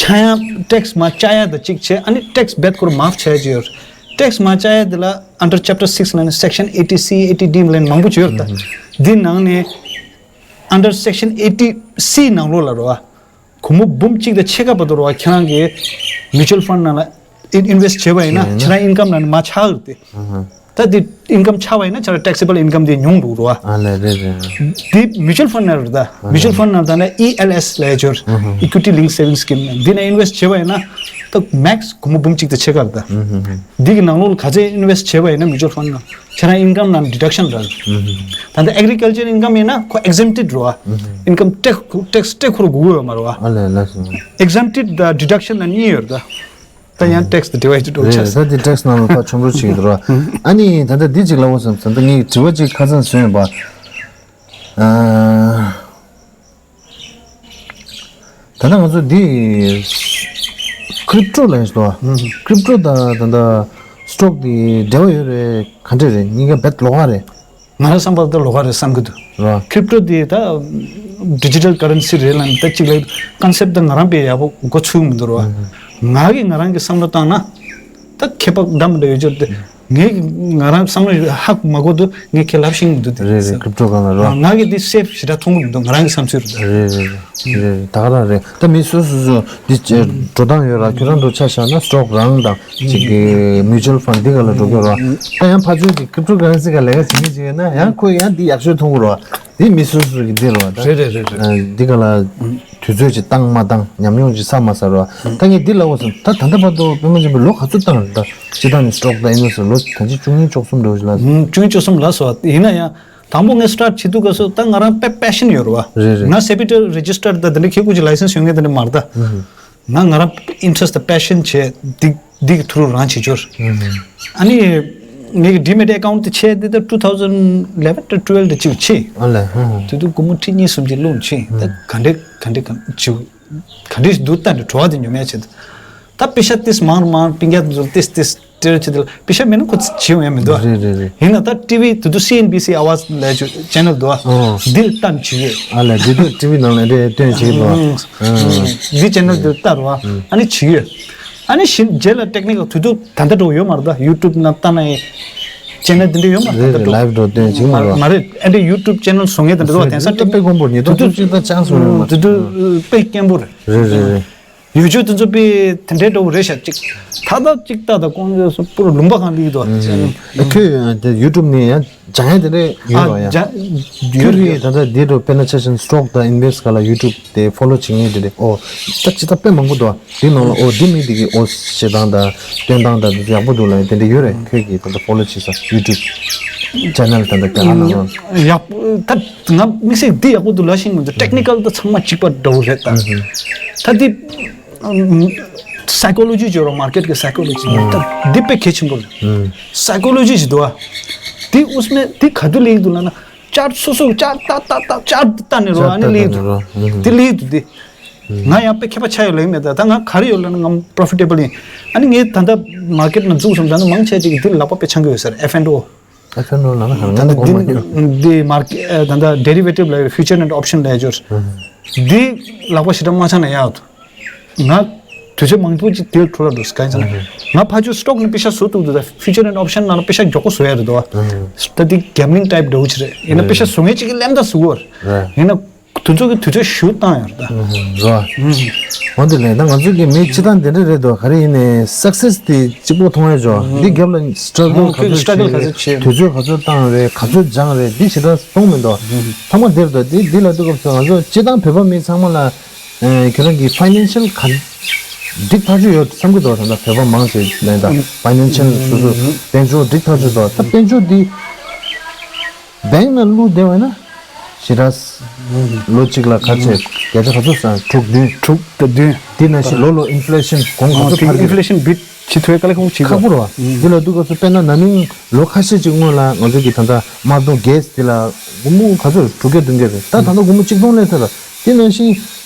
ཆག་ཡ་ཊེག་སི་མར་བཅག་ཡ་དང་གཅིག་བྱས། ཨ་ནི་ཊེག་སི་རྦད་ཁོ་རང་མཱཕ་བྱ་ཡ་ཅིག་ཡོད་རེད། ཊེག་སི་མར་བཅག་ཡ་དེ་ལ་under chapter six ལབ་ནས་section eighty C, eighty D ལབ་ནས་མང་པོ་ཅིག་ཡོད་རེད། ད་འདི་ནང་ནས་under section eighty C ནང་ལོགས་ལ་རེད་བ། སྒོར་མོ་འབུམ་གཅིག་དང་ཕྱེད་ཀ་བར་དུ་རེད་བ། ཁྱེད་རང་གི་mutual fund ནང་ལ་ཨིན་ཝེ་སི་ཊི་བྱས་པ་ཡིན་ན་ཁྱེད་རང་ཨིན་ཀམ་ནང་ནས་མར་ཆག་གི་རེད་དེ། ད་དེ་ཨིན་ཀམ་ཆག་པ་ཡིན་ན་ཁྱེད་རང་ཊེག་སི་ཨེ་བལ་ཨིན་ཀམ་དེ་ཉུང་འགྲོ་གི་རེད་བ། ཨ་ལས་རེད་རེད། དེ་mutual fund ནང་རེད། ད་mutual fund ནང་ད་ནས་ཨི་ཨེལ་ཨེས་ལབ་ཡ་ཅིག་ཡོད་རེད། Equity Linked Savings Scheme ནང་འདི་ནང་ཨིན་ཝེ་སི་ཊི་བྱས་པ་ཡིན་ན་ད་མེག་སི་སྒོར་མོ་འབུམ་གཅིག་དང་ཕྱེད་ཀ་རེད་ད། འདི་གི་ནང་ལོགས་ལ་ག་ཚད་ཨིན་ཝེ་སི་ཊི་བྱས་པ་ཡིན་ན་mutual fund ནང་ཁྱེད་རང་ཨིན་ཀམ་ནང་ཌི་ཌག་ཤན་རག་གི་རེད། ད་ལྟ་ཨེག་རི་ཀལ་ཅར་ཨིན་ཀམ་ཡིན་ན་ཁོ་ཨེག་ཛེམ་ཊེཌ་རེད་བ། ཨིན་ཀམ་ཊེག་སི་ཊེག་སི་སྤྲད་ཁོ་རང་དགོས་ཀྱི་ཡོད་མ་རེད་བ། ཨ་ལས་ལས་སོང་། ཨེག་ཛེམ་ཊེཌ་དང་ཌི་ཌག་ཤན་ལ་གཉིས་ཡོད་རེད་ད། ད་ཡང་ཊེག་སི་དང་འབྲེལ་བ་ཡོད་འགྲོ་རེད། ཆགས་ད་དེ་ཊེག་སི་ནང་ལ་ཕར་ཆོམ་རོ་བྱེད་ཀྱི་འདུག་ར། ཨ་ནི་ད་ལྟ་འདི་གཅིག་ལབ་འོ་བསམ་ད་ལྟ་ངས་དྲི་བ་གཅིག་ཁ་སང་བཟོས་ཡོད་པ། ཨ། ད་ལྟ་ང་ཚོ་འདི་ཀྲིབ་ཊོ་ལབ་ཡ་ཞིག་འདུག་བ། ཀྲིབ་ཊོ་དང་ད་ལྟ་སི་ཊོག་དེ་འབྲེལ་བ་ཡོད་རེད། ག་འདྲ་རེད། གཉིས་ཀ་རྦད་ལོགས་ཀ་རེད། ང་རང་བསམ་པར་ད་ལོགས་ཀ་རེད་བསམ་གྱི་འདུག་ར། ཀྲིབ་ཊོ་དེ་ད་ཌི་ཇི་ཊལ་ཀ་རན་སི་རེད་ལབ་ནས་ད་གཅིག་ལ་ཀོན་སེབ་ཊི་ད་ང་རང་དཔེ་ཡག་པོ་མགོ་ཚོས་མི་འདུག་ར། ང་གིས་ང་རང་གི་བསམ་བློ་བཏང་ན་ད་ཁྱད་པར་འདྲ་མི་འདྲ་ཡོད་ཅོག་དེ། ངས་ང་རང་བསམ་བློ་ཧ་མ་གོ་འདུག་ངས་ཁས་ལབ་ཤེས་མི་འདུག་དེ། རེད་རེད། ཀྲིབ་ཊོ་སྒང་ལ་རོ། ང་གི་དེ་སེབ་ཞེ་དྲག་མཐོང་གི་མི་འདུག་ང་རང་གི་བསམ་ཚུལ་རེད། རེད་རེད་རེད། རེད་རེད། ད་ག་རང་རེད། ད་མི་སོ་སོ་སོ་འདི་འགྲོ་སྟངས་ཡོད་ར། ཁྱོད་རང་འགྲོ་ཆ་བཞག་ན་སི་ཊོག་རང་དང་ཅིག་གི་མིའུ་ཅུལ་ཕན་འདི་ག་ལ་འགྲོ་གི་ར། ད་ཡང་ཕར་ཚུར་གྱི་ཀྲིབ་ཊོ་ཀ་རན་སི་ག་ལས་ཀ་བྱེད་མཁན་ཅིག་ཡོད་ན་ཡང་ཁོས་ཡང་འདི་ཡག་ཤོས་མཐོང་གི་ར། འདི་མི་སོ་སོ་གི་འདི་ར། ད་རེད་རེད་རེད་རེད། འདི་ག་ལ། དུས་ཚོད་ཅིག་བཏང་མ་བཏང་ཉམས་མྱོང་ཅིག་བསགས་མ་བསགས་རོ། ད་ངས་འདི་ལབ་འོ་བསམ། ད་ད་ལྟ་བར་དུ་པད་མ་ཆེན་པོས་ལོ་ག་ཚོད་བཏང་རེད། ད་སྤྱི་བཏང་ནས་སི་ཊོག་དང་ཨིན་ཝེ་སི་ཊི་ལོ་ད་ཅི་བཅུ་གཉིས་བཅུ་གསུམ་འདྲ་བོ་ཞིག་ལ། ཨུམ། བཅུ་གཉིས་བཅུ་གསུམ་ལ་སོ། ཡིན་ན་ཡང་དང་པོ་ངས་སི་ཊར་ཊི་བྱེད་དུས་སྐབས་སུ་ད་ང་རང་དཔེ་པེ་ཤན་ཡོད་རེད་བ། རེད་རེད། ང་སེ་པི་ཊལ་རེ་ཇི་སི་ཊར་དང་དེ་འདྲ་ཁྱེད་ཀུ་ཅི་ལའི་སེན་སི་ཡོད་མཁན་དེ་འདྲ་མ་རེད་ད། ང་ང་རང་ཨིན་ཊི་རེ་སི་ཊི་དང་པེ་ཤན་བྱས་འདི་འདི་གི་ཐུ་རུ་རང་བྱེད་ཆོར། ཨ་ནི་ངེད་ཀྱི་ཌི་མེཊ་ཨེ་ཀའུན་ཊི་དེ་ཕྱེ་དེ་ད་ཊུ་ཐའུ་ཟན་ཨི་ལེ་ཝན་དང་ཊུ་ཝེལ་ཝ་དེ་ཅིག་ཕྱེ། ཨ་ལས། ཧུ་ཧུ། དེ་དུས་སྒོར་མོ་ཁྲི་གཉིས་གསུམ་ཅིག་བླུགས་ཕྱིན། ད་ག་འདྲས་ག་འདྲས་ག་ཅིག་ག་འདྲས་འདུག་ལྟ་འདྲ་བྲོ་བ་དེ་ཉོ་མེད་བྱེད། ད་པེ་ཤ་ཏིས་མང་རུ་མང་རུ་སྤུན་ཀྱག་དེ་ཚོར་ཏིས་ཏིས་སྤྲད་རོགས་བྱེད་དེ་ལ་པེ་ཤ་མེད་ན་ཁོ་ཚོ་བྱེད་ཡོང་ཡ་མི་འདུག་ཨ། རེད་རེད་རེད། ཡིན་ན་ད་ཊི་ཝི་དེ་དུས་སི་ཨེན་བི་སི་ཨ་ཝཱ་ཛི་ལབ་ཅིག་ཆེ་ནལ་འདུག་ཨ། ཨོ། འདི་ལ་ལྟ་ནས་བྱེད་ཡོད། ཨ་ལས། འདི་དུས་ཊི་ཝི་ནང་ལ་འདྲ་སྟོན་བྱེད་འདུག་ཨ། ཨུམ། འདི་ཆེ་ནལ་འདི་ལ་ལྟ་རོགས་ཨ། ཨ་ནི་བྱེད་ཡོད། ཨ་ནི་གཞན་རྗེས་ལ་ཊེག་ནི་ཀལ་དུས་དུས་ད་ལྟ་འགྲོ་ཡོད་མ་རེད་ད། ཡུ་ཊུབ་ནང་ལྟ་ན་ཡི་ཆེ་ནལ་འདི་འདྲ་ཡོད་མ་རེད་ད། རེད་ལྟ་རེད། འགྲོ་ལའེབ་འགྲོ་སྟོན་བྱེད་མ་རེད། མ་རེད། ཨ་འདྲ་ཡུ་ཊུབ་ཆེ་ནལ་བཟོ་མཁན་དེ་འདྲ་བ་དེང་སང་ཊེག་ནི་ཀལ་དཔེ་དཀོན་པོ་ཉིས་སྟོང་བཅུ་གཅིག་ད་ཆན་སི་ཡོད་མ་རེད། དེ་དུས་དཔེ་དཀོན་པོ་རེད། རེད་རེད་རེད། ཡུ་ཊུབ་དེ་ཚོ་དཔེ་དེ་འདྲའི་འགྲོ་གི་རེད་ཤག་ཅིག་ད་ལྟ་ཅིག་ལྟ་ད་ཀོང་ཇོ་སུ་པུར་ལུང་པ་གང་ལིག་དོ། ཨ་ཁྱོད་དེ་ཡུ་ཊུབ་ནས་ཡང་སྦྱང་ཡ་དེ་འདྲ་ཡོད་རོ་ཡ། ཨ་སྦྱང་ཡོད་རེད། ད་ལྟ་འདི་འགྲོ་དཔེར་ན་ཆ་བཞག་ན་སི་ཊོག་དང་ཨིན་ཝེ་སི་ཊི་ག་ལ་ཡུ་ཊུབ་དེ་ཕོ་ལོ་བྱེད་མཁན་དེ་འདྲ་ཨོ་ད་ཅི་ད་དཔེ་མང་པོ་འདུག་ཨ། དེ་ནང་ལ་ཨོ་དེ་མི་དེ་གི་ཨོ་བྱེད་སྟངས་དང་སྟོན་སྟངས་དང་དེ་ཚོ་ཡག་པོ་འདུག་ལ་དེ་འདྲ་ཡོད་རེད། ཁྱོད་ཀྱིས་ད་ལྟ་ཕོ་ལོ་བྱེད་ས་ཡུ་ཊུབ་ཆེ་ནལ་ད་ལྟ་ག་ལ་ནང་ལ། ཡག་པོ་ད་ང་དམིགས་བསལ་འདི་ཡག་པོ་འདུག་ལབ་ཤེས་མི་འདུག་ཊེག་ནི་ཀལ་ད་ཚང་མ་གཅིག་པ་འདྲ་བོ་རེད་ད། ད་འདི་སའི་ཀོ་ལོ་ཇི་བརྗོད་རོགས། མར་ཀེཊ་གི་སའི་ཀོ་ལོ་ཇི་ད་འདི་དཔེ་གལ་ཆེན་པོ་རེད། སའི་ཀོ་ལོ་ཇི་ཞིག་འདུག་ཨ། འདི་ཨུས་མེ་འདི་ག་དུས་ལེགས་འདུག་ལབ་ན་ཅར་སོ་སོ་ཅར་ཏག་ཏག་ཏག་ཅར་ཏག་ནས་རོ། ཨ་ནི་ལེགས་འདུག་འདི་ལེགས་འདུག་འདི། ང་ཡང་དཔེ་མཁས་པ་ཆགས་ཡོད་ལེགས་མེད་ད། ད་ང་ག་རེ་ཡོད་ལབ་ན་ང་པོ་རོ་ཕི་ཊེ་བལ་ཡིན། ཨ་ནི་ངས་ད་ལྟ་མར་ཀེཊ་ནང་འཛུལ་སོང་ད་ནི་མང་ཆེ་ཅིག་གིས་འདི་ལ་ལག་པ་དཔེ་འཆང་གི་ཡོད་ཟེར། ཨེཕ་ཨེན་ཨོ། ཨེཕ་ཨེན་ཨོ་ལབ་ན་ཧ་ལམ་ད་ལྟ་གོ་མ་འདི་ཡོད། འདི་མར་ཀེ་ད་ལྟ་ཌེ་རི་ཝེ་ཊིབ་ལབ་ཡོད། ཕིའུ་ཅར་ཨེན་ཌི་ཨོབ་ཤན་ལབ་ཡོད། འདི་ལག་པ་ཞེ་དྲག་མ་འཆང་ན་ཡག་འདུག་ང་དུས་ཚོད་མང་པོ་ཅིག་དེར་འཕྲོ་བརླག་འགྲོ་སི་ག་ཡིན་ཟེར་ན། ང་ཕར་ཕྱོགས་སི་ཊོག་ནས་པེ་ཤ་བཟོ་ཐུབ་འདུག་ད་ཕིའུ་ཅར་ཨེན་ཌི་ཨོབ་ཤན་ནང་ལ་པེ་ཤ་མགྱོགས་པོ་བཟོ་ཡ་རེད་འདུག་བ། ད་འདི་གེམ་བི་ལིང་ཊའིབ་འདྲ་བོ་ཅིག་རེད། ཡིན་ན་པེ་ཤ་བཟོ་མཁན་ཅིག་གིས་ལན་ད་བཟོ་གི་ཡོད་རེད། ཡིན་ན། དུས་ཚོད་ཀྱི་དུས་ཚོད་ཞུ་བཏང་ཡོད་རེད་ད། རོ། འོན་ཏེ་ལས་ད་ང་ཚོ་གི་མི་སྤྱི་བཏང་དེ་འདྲ་རེད་དོ། ག་རེ་ཡིན་ནའི་སག་སེས་དེ་གཅིག་པོ་མཐོང་ཡ་ཅོ། འདི་རྒྱབ་ལ་སི་ཊྲག་གལ་ག་ཚོད་struggle་ག་ཚོད་བྱས། དུས་ཚོད་ག་ཚོད་བཏང་རེད། ག་ཚོད་སྦྱངས་རེད། འདི་ཞེ་དྲག་མཐོང་མི་འདུག་ཚང་མ་དེར་འདུག་འདི་འདི་ལ་འདུག་སྐབས་སུ་ང་ཚོ་སྤྱི་བཏང་བོད་པ་མི་ཚང་མ་ལ་ཁྱོད་རང་གི་ཕའི་ནན་ཤལ་ག་འགྲིག་ཐག་ཆོད་ཡོད་བསམ་གྱི་འདུག་ད་ལྟ་བོད་པ་མང་ཆེ་ལན་ད་ཕའི་ནན་ཤལ་སོ་སོ་དཔལ་འབྱོར་འགྲིག་ཐག་ཆོད་འདུག་ད་དཔལ་འབྱོར་འདི་བེང་ནང་བླུགས་བསྡད་པ་ན་ཞེ་དྲག་ལོ་གཅིག་ལ་ག་ཚད་བརྒྱ་ཆ་ག་ཚོད་སང་དྲུག་བདུན། དྲུག་དང་བདུན། དེ་ནང་བཞིན་ལོ་ལོ་ཨིན་ཕི་ལེ་ཤན་གོང་ག་ཚོད་འཕར་གྱི་ཨིན་ཕི་ལེ་ཤན་བིཊ་བྱེད་ཐུབ་ཡ་དཀའ་ལས་ཁག་པོ་བྱེད་ཁག་པོ་རེད་བ། འདི་ལ་འདུག་ག་ཚོད་དཔེར་ན་ན་ནིང་ལོ་ཁ་ཤས་ཅིག་སྔོན་ལ་ང་ཚོ་གི་ད་ལྟ་དམར་གདུང་གེ་སི་དེ་ལ་སྒོར་མོ་ག་ཚོད་དྲུག་བརྒྱ་བདུན་བརྒྱ་རེད། ད་ད་ལྟ་སྒོར་མོ་གཅིག་སྟོང་སླེབས་ཚར་ར། དེ་ནང་བཞིན་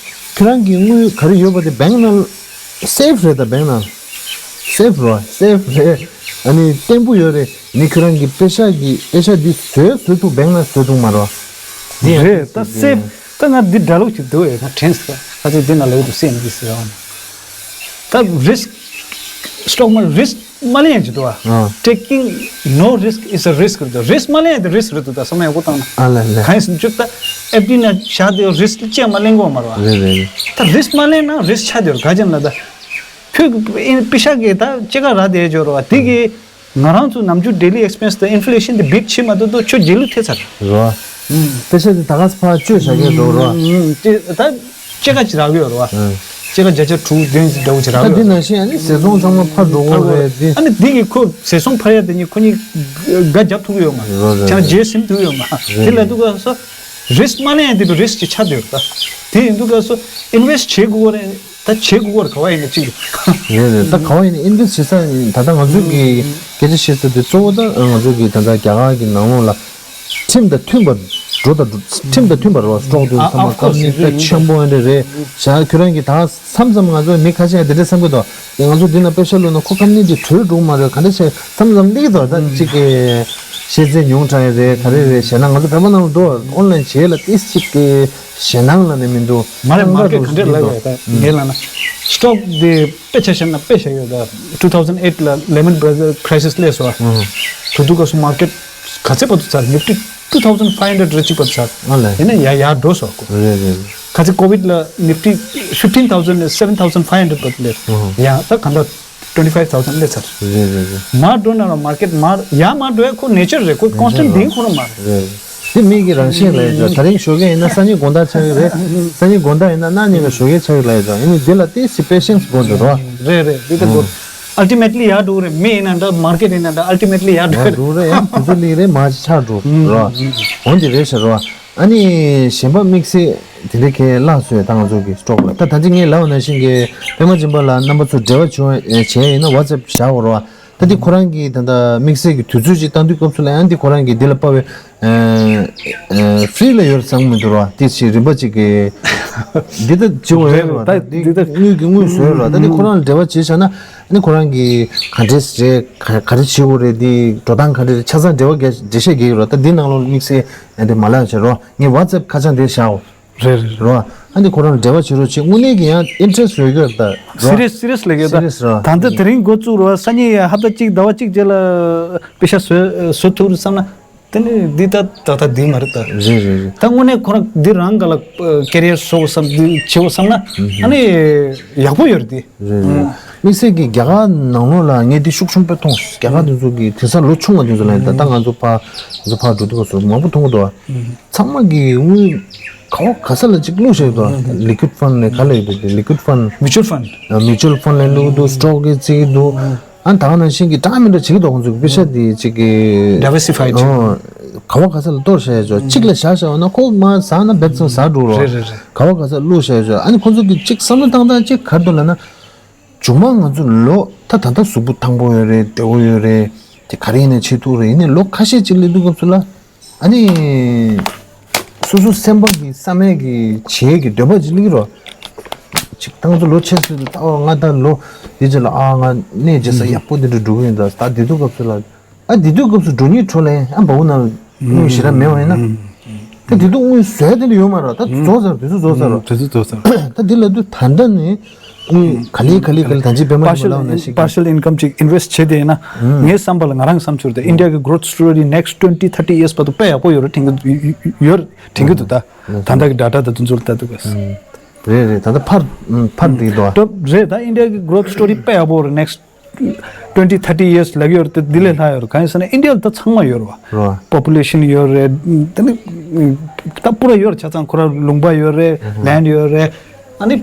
ཁྱོད་རང་གི་དངུལ་ག་རེ་ཡོད་པ་དེ་བེང་ནང་སེབ་རེད། ད་བེང་ནང་སེབ་རེད་བ། སེབ་རེད། ཨ་ནི་བརྟན་པོ་ཡོད་རེད། ནི་ཁྱོད་རང་གི་པེ་ཤ་གི་པེ་ཤ་འདི་བཟོས་བཟོས་ཐུབ་བེང་ནང་བཟོས་ཐུབ་མ་རེད་བ། འདི་ཡང་རེད། ད་སེབ་ད་ང་འདི་འདྲ་ལུགས་ཅིག་འདུག་ཨེ། ང་དྲན་སོང་། ཁ་ཚིག་འདི་ན་ལེགས་འདུག་སེ་འདི་ཟེར་བ་ནི། ད་རིསྐ་སི་ཊོག་མར་རིསྐ་སི་མ་ལེན་ཅིག་འདུག་ཨ། Taking no risk is a risk་རེད་འདུག་རིསྐ་སི་མ་ལེན་ཡ་དེ་རིསྐ་སི་རེད་འདུག་ད་བསམ་ཡ་གོ་བཏང་ན། ཨ་ལ་ལ། གང་ཡིན་ཟེར་ན་ཅིག་ད་ཨེཕ་ཌི་ན་བཞག་དེ་རིསྐ་སི་ཅིག་མ་ལེན་གོ་མ་རེད་བ། རེད་རེད་རེད། ད་རིསྐ་སི་མ་ལེན་ན་རིསྐ་སི་ཆགས་དེ་རེད། ག་ཅན་ལ་ད་ཁྱོད་པེ་ཤ་གི་ད་ཅི་ག་ར་དེ་འབྱོར་བ་དེ་གི་ང་རང་ཚོ་ནམ་རྒྱུན་daily expense་དང་ཨིན་ཕི་ལེ་ཤན་དེ་བིཊ་བྱེད་མ་ཐུབ་དུས་ཁྱོད་རྗེས་ལུས་ཐེབས་ཚར། རེད་བ། ཨུམ། པེ་ཤ་དེ་ད་ག་ས་ཕར་བཅོས་བཞག་གི་འགྲོ་རེད་བ། ཨུམ། དེ་ད་སྐྱེད་ཀ་ཅིག་རག་གི་ཡོད་རེད་བ། ཨུམ། སྐྱེད་ཀ་བརྒྱ་ཆ་དྲུག་བདུན་ཅིག་འདྲ་བོ་ཅིག་རག་ད་གི་དེ་ཡོད་རེད། ནང་བཞིན་ཨ་ནི་ཟས་ཚོང་ཚང་མ་ཕར་འགྲོ་གི་རེད་དེ། ཨ་ནི་དེ་གི་ཁོ་ཟས་ཚོང་ཕར་ཡ་དེ་ནི་ཁོ་གཉིས་དགའ་རྒྱབ་ཐུབ་ཀྱི་ཡོད་མ་རེད། རེད་རེད། ཁྱེད་རང་རྗེས་ཟིན་ཐུབ་ཀྱི་ཡོད་མ་རེད། དེ་ལ་འདུག་ག་སོ་རིསྐ་སི་མ་ལེན་ཡ་དེ་བས་རིསྐ་སི་ཅིག་ཆགས་བསྡད་ཡོད་རེད་ད། དེ་ཡིན་འདུག་ག་སོ་ཨིན་ཝེསྟ་བྱེད་དགོས་རེད། ད་བྱེད་དགོས་རེད། ག་བ་ཡིན་ན་གཅིག་རེད། རེད་རེད། ད་ག་བ་ཡིན་ན་ཨིན་ཝེསྟ་བྱེད་ས་ཡིན། ད་ལྟ་ང་ཚོའི་གི་སྐད་ཆ་བཤད་ས་དེ་གཙོ་བོ་ད་ང་ཚོའི་གི་ད་ལྟ་རྒྱ་གར་གི་ནང་ལོགས་ལ་ཁྲིམས་དང་མཐུན་པར་འགྲོ་དང་འགྲོ། ཁྲིམས་དང་མཐུན་པར་རོ། སི་ཊོག་དེ་ཨ་ཚང་མ་ཨ་ཁོ་སི་ཀམ་པ་ནི་དཔེ་ཆེན་པོ་འདྲ་རེད་བཞག་ཁྱོད་རང་གི་ད་མཚམས་མཚམས་ང་ཚོ་མི་ཁ་ཤས་དེ་འདྲ་བསམ་གི་འདུག་དེ་ང་ཚོ་འདི་ན་པེ་ཤ་བླུགས་ན་ཁོ་ཁམ་ནི་དེ་གྲོལ་འགྲོ་གི་མ་རེད། ག་འདྲ་བྱས་མཚམས་མཚམས་སླེབས་ཀྱི་འདུག་ད་གཅིག་གི་ཤེས་ཚད་ཉུང་དྲགས་ཡ་རེད། ག་རེ་རེད་ཞེ་ན་ང་ཚོ་བོད་པ་ནང་ལ་འགྲོ་ཨོན་ལན་བྱེད་ལ་ཏིས་གཅིག་གི་ཞེད་སྣང་ལ་ནི་མི་འདུག་མ་རེད། མར་ཀེཊ་ག་འདྲས་ལབ་ཡོད་ད་ངས་ལབ་ན། སི་ཊོག་དེ་དཔེ་ཆ་བཞག་ན་དཔེ་བཞག་ཡོད་ད། two thousand eight་ལ་Lehman Brothers crisis་སླེབས་སོང་། དུ་དུ་ག་སོ་མར་ཀེཊ་ག་ཚད་བར་དུ་ཚར། ནིབ་ཊི་two thousand five hundred་རེ་གཅིག་བར་དུ་ཚར། ཨ་ལས། ཡིན་ན་ཡར་ཡར་འགྲོ་སོང་ཁོ། རེད་རེད་རེད། ག་ཚད་ཀོ་བིཌ་ལ་ནིབ་ཊི་fifteen thousand་ནས་seven thousand five hundred་བར་དུ་སླེབས། ཡང་ད་ག་འདྲ་twenty five thousand་སླེབས་ཚར། རེད་རེད་རེད། མར་འགྲོ་ན་ར་མར་ཀེཊ་མར་ཡར་མར་འགྲོ་ཡ་ཁོ་ནེ་ཅར་རེད། ཁོ་ཀོན་སི་ཊེན་ཊི་ལྡིང་ཁོ་རང་མ་རེད། རེད། དེ་མི་གི་རང་བཞིན་ལ་ཡོད། ད་རིང་ཞོགས་ཀས་ཡིན་ན་སང་ཉིན་དགོང་དག་ཆགས་ཀྱི་རེད། སང་ཉིན་དགོང་དག་ཡིན་ན་གནངས་ཉིན་ལ་ཞོགས་ཀས་ཆགས་ཀྱི་ལ་ཡོད་ཙང་ཡིན་ནའི་འདི་ལ་ཏོག་ཙམ་པེ་ཤེན་སི་དགོས་འདུག་རོ། རེད་རེད། འདི་ལྟར་དགོས། ཨལ་ཊི་མེཊ་ལི་ཡར་འགྲོ་གི་རེད། མི་ཡིན་ན་འདྲ་མར་ཀེཊ་ཡིན་ན་འདྲ་ཨལ་ཊི་མེཊ་ལི་ཡར་འགྲོ་གི་རེད། འགྲོ་རེད། ཡང་དུས་ཚོད་ལི་རེད་མ་ཆགས་འགྲོ་རོ། འོན་ཏེ་རེད་ཤག་རོ། ཨ་ནི་གཞན་པ་དམིགས་བསལ་དེ་འདྲའི་ཁས་ལག་བཟོས་ད་ང་ཚོ་གི་སི་ཊོག་ལ་ད་ད་ཅི་ངས་ལབ་པ་ནང་བཞིན་གྱི་པད་མ་སྦྱིན་པ་ལ་རྣམ་པ་ཚོ་འབྲེལ་བ་བྱུང་བྱས་ཡིན་ན་ཝ་ཊི་སི་ཨེབ་བཞག་དགོས་རོ། ད་འདི་ཁོ་རང་གིས་ད་ལྟ་དམིགས་བསལ་གྱི་དུས་ཚོད་ཅིག་བཏང་དུས་སྐབས་སུ་ལ་ཡང་འདི་ཁོ་རང་གིས་འདི་ལ་དཔའ་བའི་ཨ་ཨ་ཧྥི་རི་ལ་ཡོད་བསམ་མི་འདུག་ར། འདི་ཅིག་རིན་པ་ཅིག་གི་འདི་ད་བྱེད་དགོས་ཡོད་ར། རེད་རེད། ད་འདི་འདི་ད་དངུལ་གྱི་དངུལ་བཟོས་ར། ད་འདི་ཁོ་རང་ལ་འབྲེལ་བ་བྱས་བཞག་ན་ཨ་ནི་ཁོ་རང་གིས་ག་འདྲས་རེད། ག་ག་རེ་བྱེད་དགོས་རེད། འདི་འགྲོ་སྟངས་ག་འདྲས་རེད། ཆ་ཚང་འབྲེལ་བ་རྒྱག་འགྲེལ་བཤད་རྒྱག་གི་ར། ད་འདི་ནང་ལོགས་དམིགས་བསལ་ཨ་འདི་མ་ལབ་བྱས་རོ། ངས་ཝ་ཊི་སི་ཨེབ་ཁ་བྱང་འདི་བཞག་འོ། རེད་རེད། རོ། ཨ་འདི་ཁོ་རང་ལ་འབྲེལ་བ་བྱེད་རོགས་བྱེད། དངོས་གནས་ཀྱི་ཡང་ཨིན་ཊི་རེ་སི་ལོས་ཡོད་ད། རོ། སི་རི་ཡས་སི་རི་ཡས་ལོས་ཡོད་ད། སི་རི་ཡས་རོ། ད་ལྟ་དེ་རིང་འགོ་བཙུགས་རོ། སང་ཉིན་ཡང་ཧབ་ཏ་གཅིག་ཟླ་བ་གཅིག་རྗེས་ལ་པེ་ཤ་བཟོ་བཟོ་ཐུབ་རེད་བསམ་ན། དེ་ནི་འདི་ད་ད་ལྟ་འདི་མ་རེད་ད། རེད་རེད་རེད། ད་དངོས་གནས་ཁོ་རང་འདི་རང་ག་ལ་ཀེ་རི་ཡར་བཟོ་བསམ་འདི་བྱེད་དགོས་བསམ་ན། ཨ་ནི་ཡག་པོ་ཡོད་རེད་འདི། རེད་རེད། དམིགས་བསལ་གྱི་རྒྱ་གར་ནང་ལོགས་ལ་ངས་འདི་ཤུགས་ཆེན་པོ་མཐོང་། རྒྱ་གར་འདི་ཚོ་གི་དེང་སང་ལོ་ཆུང་བ་འདི་ཚོ་ལ་ཡིན་ད། ད་ང་ཚོ་ཕ་ང་ཚོ་ཕར་འགྲོ་དུས་སྐབས་སུ་མང་པོ་མཐོང་གི་འདུག་བ། ཚང་མ་གི་དངུལ་ག་བ་ག་ས་ལ་ཅིག་བླུགས་བཞག་འདུག་ལི་ཀུ་ཌི་ཕན་ཌི་ལབ་ཡོད་འདུག་ལི་ཀུ་ཌི་ཕན་ཌི། མིའུ་ཅུ་ཨལ་ཕན་ཌི། མིའུ་ཅུ་ཨལ་ཕན་ཌི་ལ་བླུགས་འདུག་སི་ཊོག་གི་བརྩི་གི་འདུག་ཨ་ད་ག་ནང་བཞིན་གྱི་འདྲ་མི་འདྲ་བྱེད་ཀྱི་འདུག་ཁོང་ཚོ་གི་པེ་ཤ་དེ་ཅིག་གི་ཌའི་ཝར་སི་ཕའི་ཌི་བྱེད། ཨོ། ག་བ་ག་ས་ལ་གཏོར་བཞག་ཡོད་ཅོག་གཅིག་ལ་བཞག་བཞག་ན་ཁོ་མར་ཟག་ན་རྦད་ཙམ་ཟག་འགྲོ་རོགས། རེད་རེད་རེད། ག་བ་ག་ས་བླུགས་བཞག་ཡོད་ཅོག་ཨ་ནི་ཁོང་ཚོ་གི་ཅིག་བསམ་བློ་བཏང་སྟངས་ཅིག་ག་རེ་འདུག་ལབ་ན། མཇུག་མ་ང་ཚོ་ལོ་ད་ད་ལྟ་གཟུགས་པོ་ཐང་པོ་ཡོད་རེད། བདེ་བོ་ཡོད་རེད། དེ་ག་རེ་ཡིན་ནའི་བྱེད་ཐུབ་རེད། ཡིན་ནའི་ལོ་ཁ་ཤས་ཅིག་སླེབས་དུས་སྐབས་སུ་ལ་ཨ་ནི་སོ་སོ་སེམས་པ་གི་བསམ་ཡས་ཀྱི་བྱེད་ཀྱི་འདོད་པ་ཅིག་སླེབས་ཀྱི་རོ། ཅིག་ད་ང་ཚོ་ལོ་ཆེ་སོང་དུས་ད་ཨོ་ང་ད་ལོ་འདི་ཅིག་ལ་ཨ་ང་གནས་བྱེད་ས་ཡག་པོ་འདི་འདྲ་འགྲོ་གི་ཡིན་ད། ད་འདི་དུས་སྐབས་སུ་ལ་ཨ་འདི་དུས་སྐབས་སུ་འགྲོ་སྙིང་བྲོ་ལེ་ཨ་འབའ་བོ་ན་དངུལ་ཞེ་དྲག་མེད་པ་ཡིན་ན། ད་འདི་དུས་དངུལ་བཟོས་དེ་འདྲ་ཡོད་མ་རེད། ད་རྫོགས་ཚར། དུས་ཚོད་རྫོགས་ཚར་རོ། དུས་ཚོད་རྫོགས་ཚར། ད་འདི་ལ་དུས་ད་ལྟ་ནི། དངུལ་ག་ལེ་ག་ལེ་ག་ལེ་ད་ཅི་པད་མ་གི་མ་ལབ་ན་ཞིག་partial income ཅིག་invest བྱེད་དེ་ཡིན་ན། ངའི་བསམ་པ་ལ་ང་རང་བསམ་ཚུལ་དེ་India གི་growth story next twenty thirty years བར་དུ་དཔེ་ཡག་པོ་ཡོད་རེད་དྲན་གི་ཡོད་རེད་དྲན་གི་འདུག་ད་ད་ལྟ་གི་data དང་དེ་ཚོ་ལ་ལྟ་དུས་སྐབས། རེད་རེད། ད་ལྟ་ཕར་ཕར་འགྲིག་འདུག་ཨ། ད་རེད། ད་India གི་growth story དཔེ་ཡག་པོ་རེད། next twenty thirty years ལབ་ཡོད་རེད་དེ་འདི་ལས་ལྷག་ཡོད་རེད། གང་ཡིན་ཟེར་ན་India ལ་ད་ཚང་མ་ཡོད་རེད་བ། རེད་བ། population ཡོད་རེད། ད་ནི་ད་པུ་ར་ཡོད་རེད། ཆ་ཚང་ཁོ་ར་ལུང་པ་ཡོད་རེད། land ཡོད་རེད། ཨ་ནི་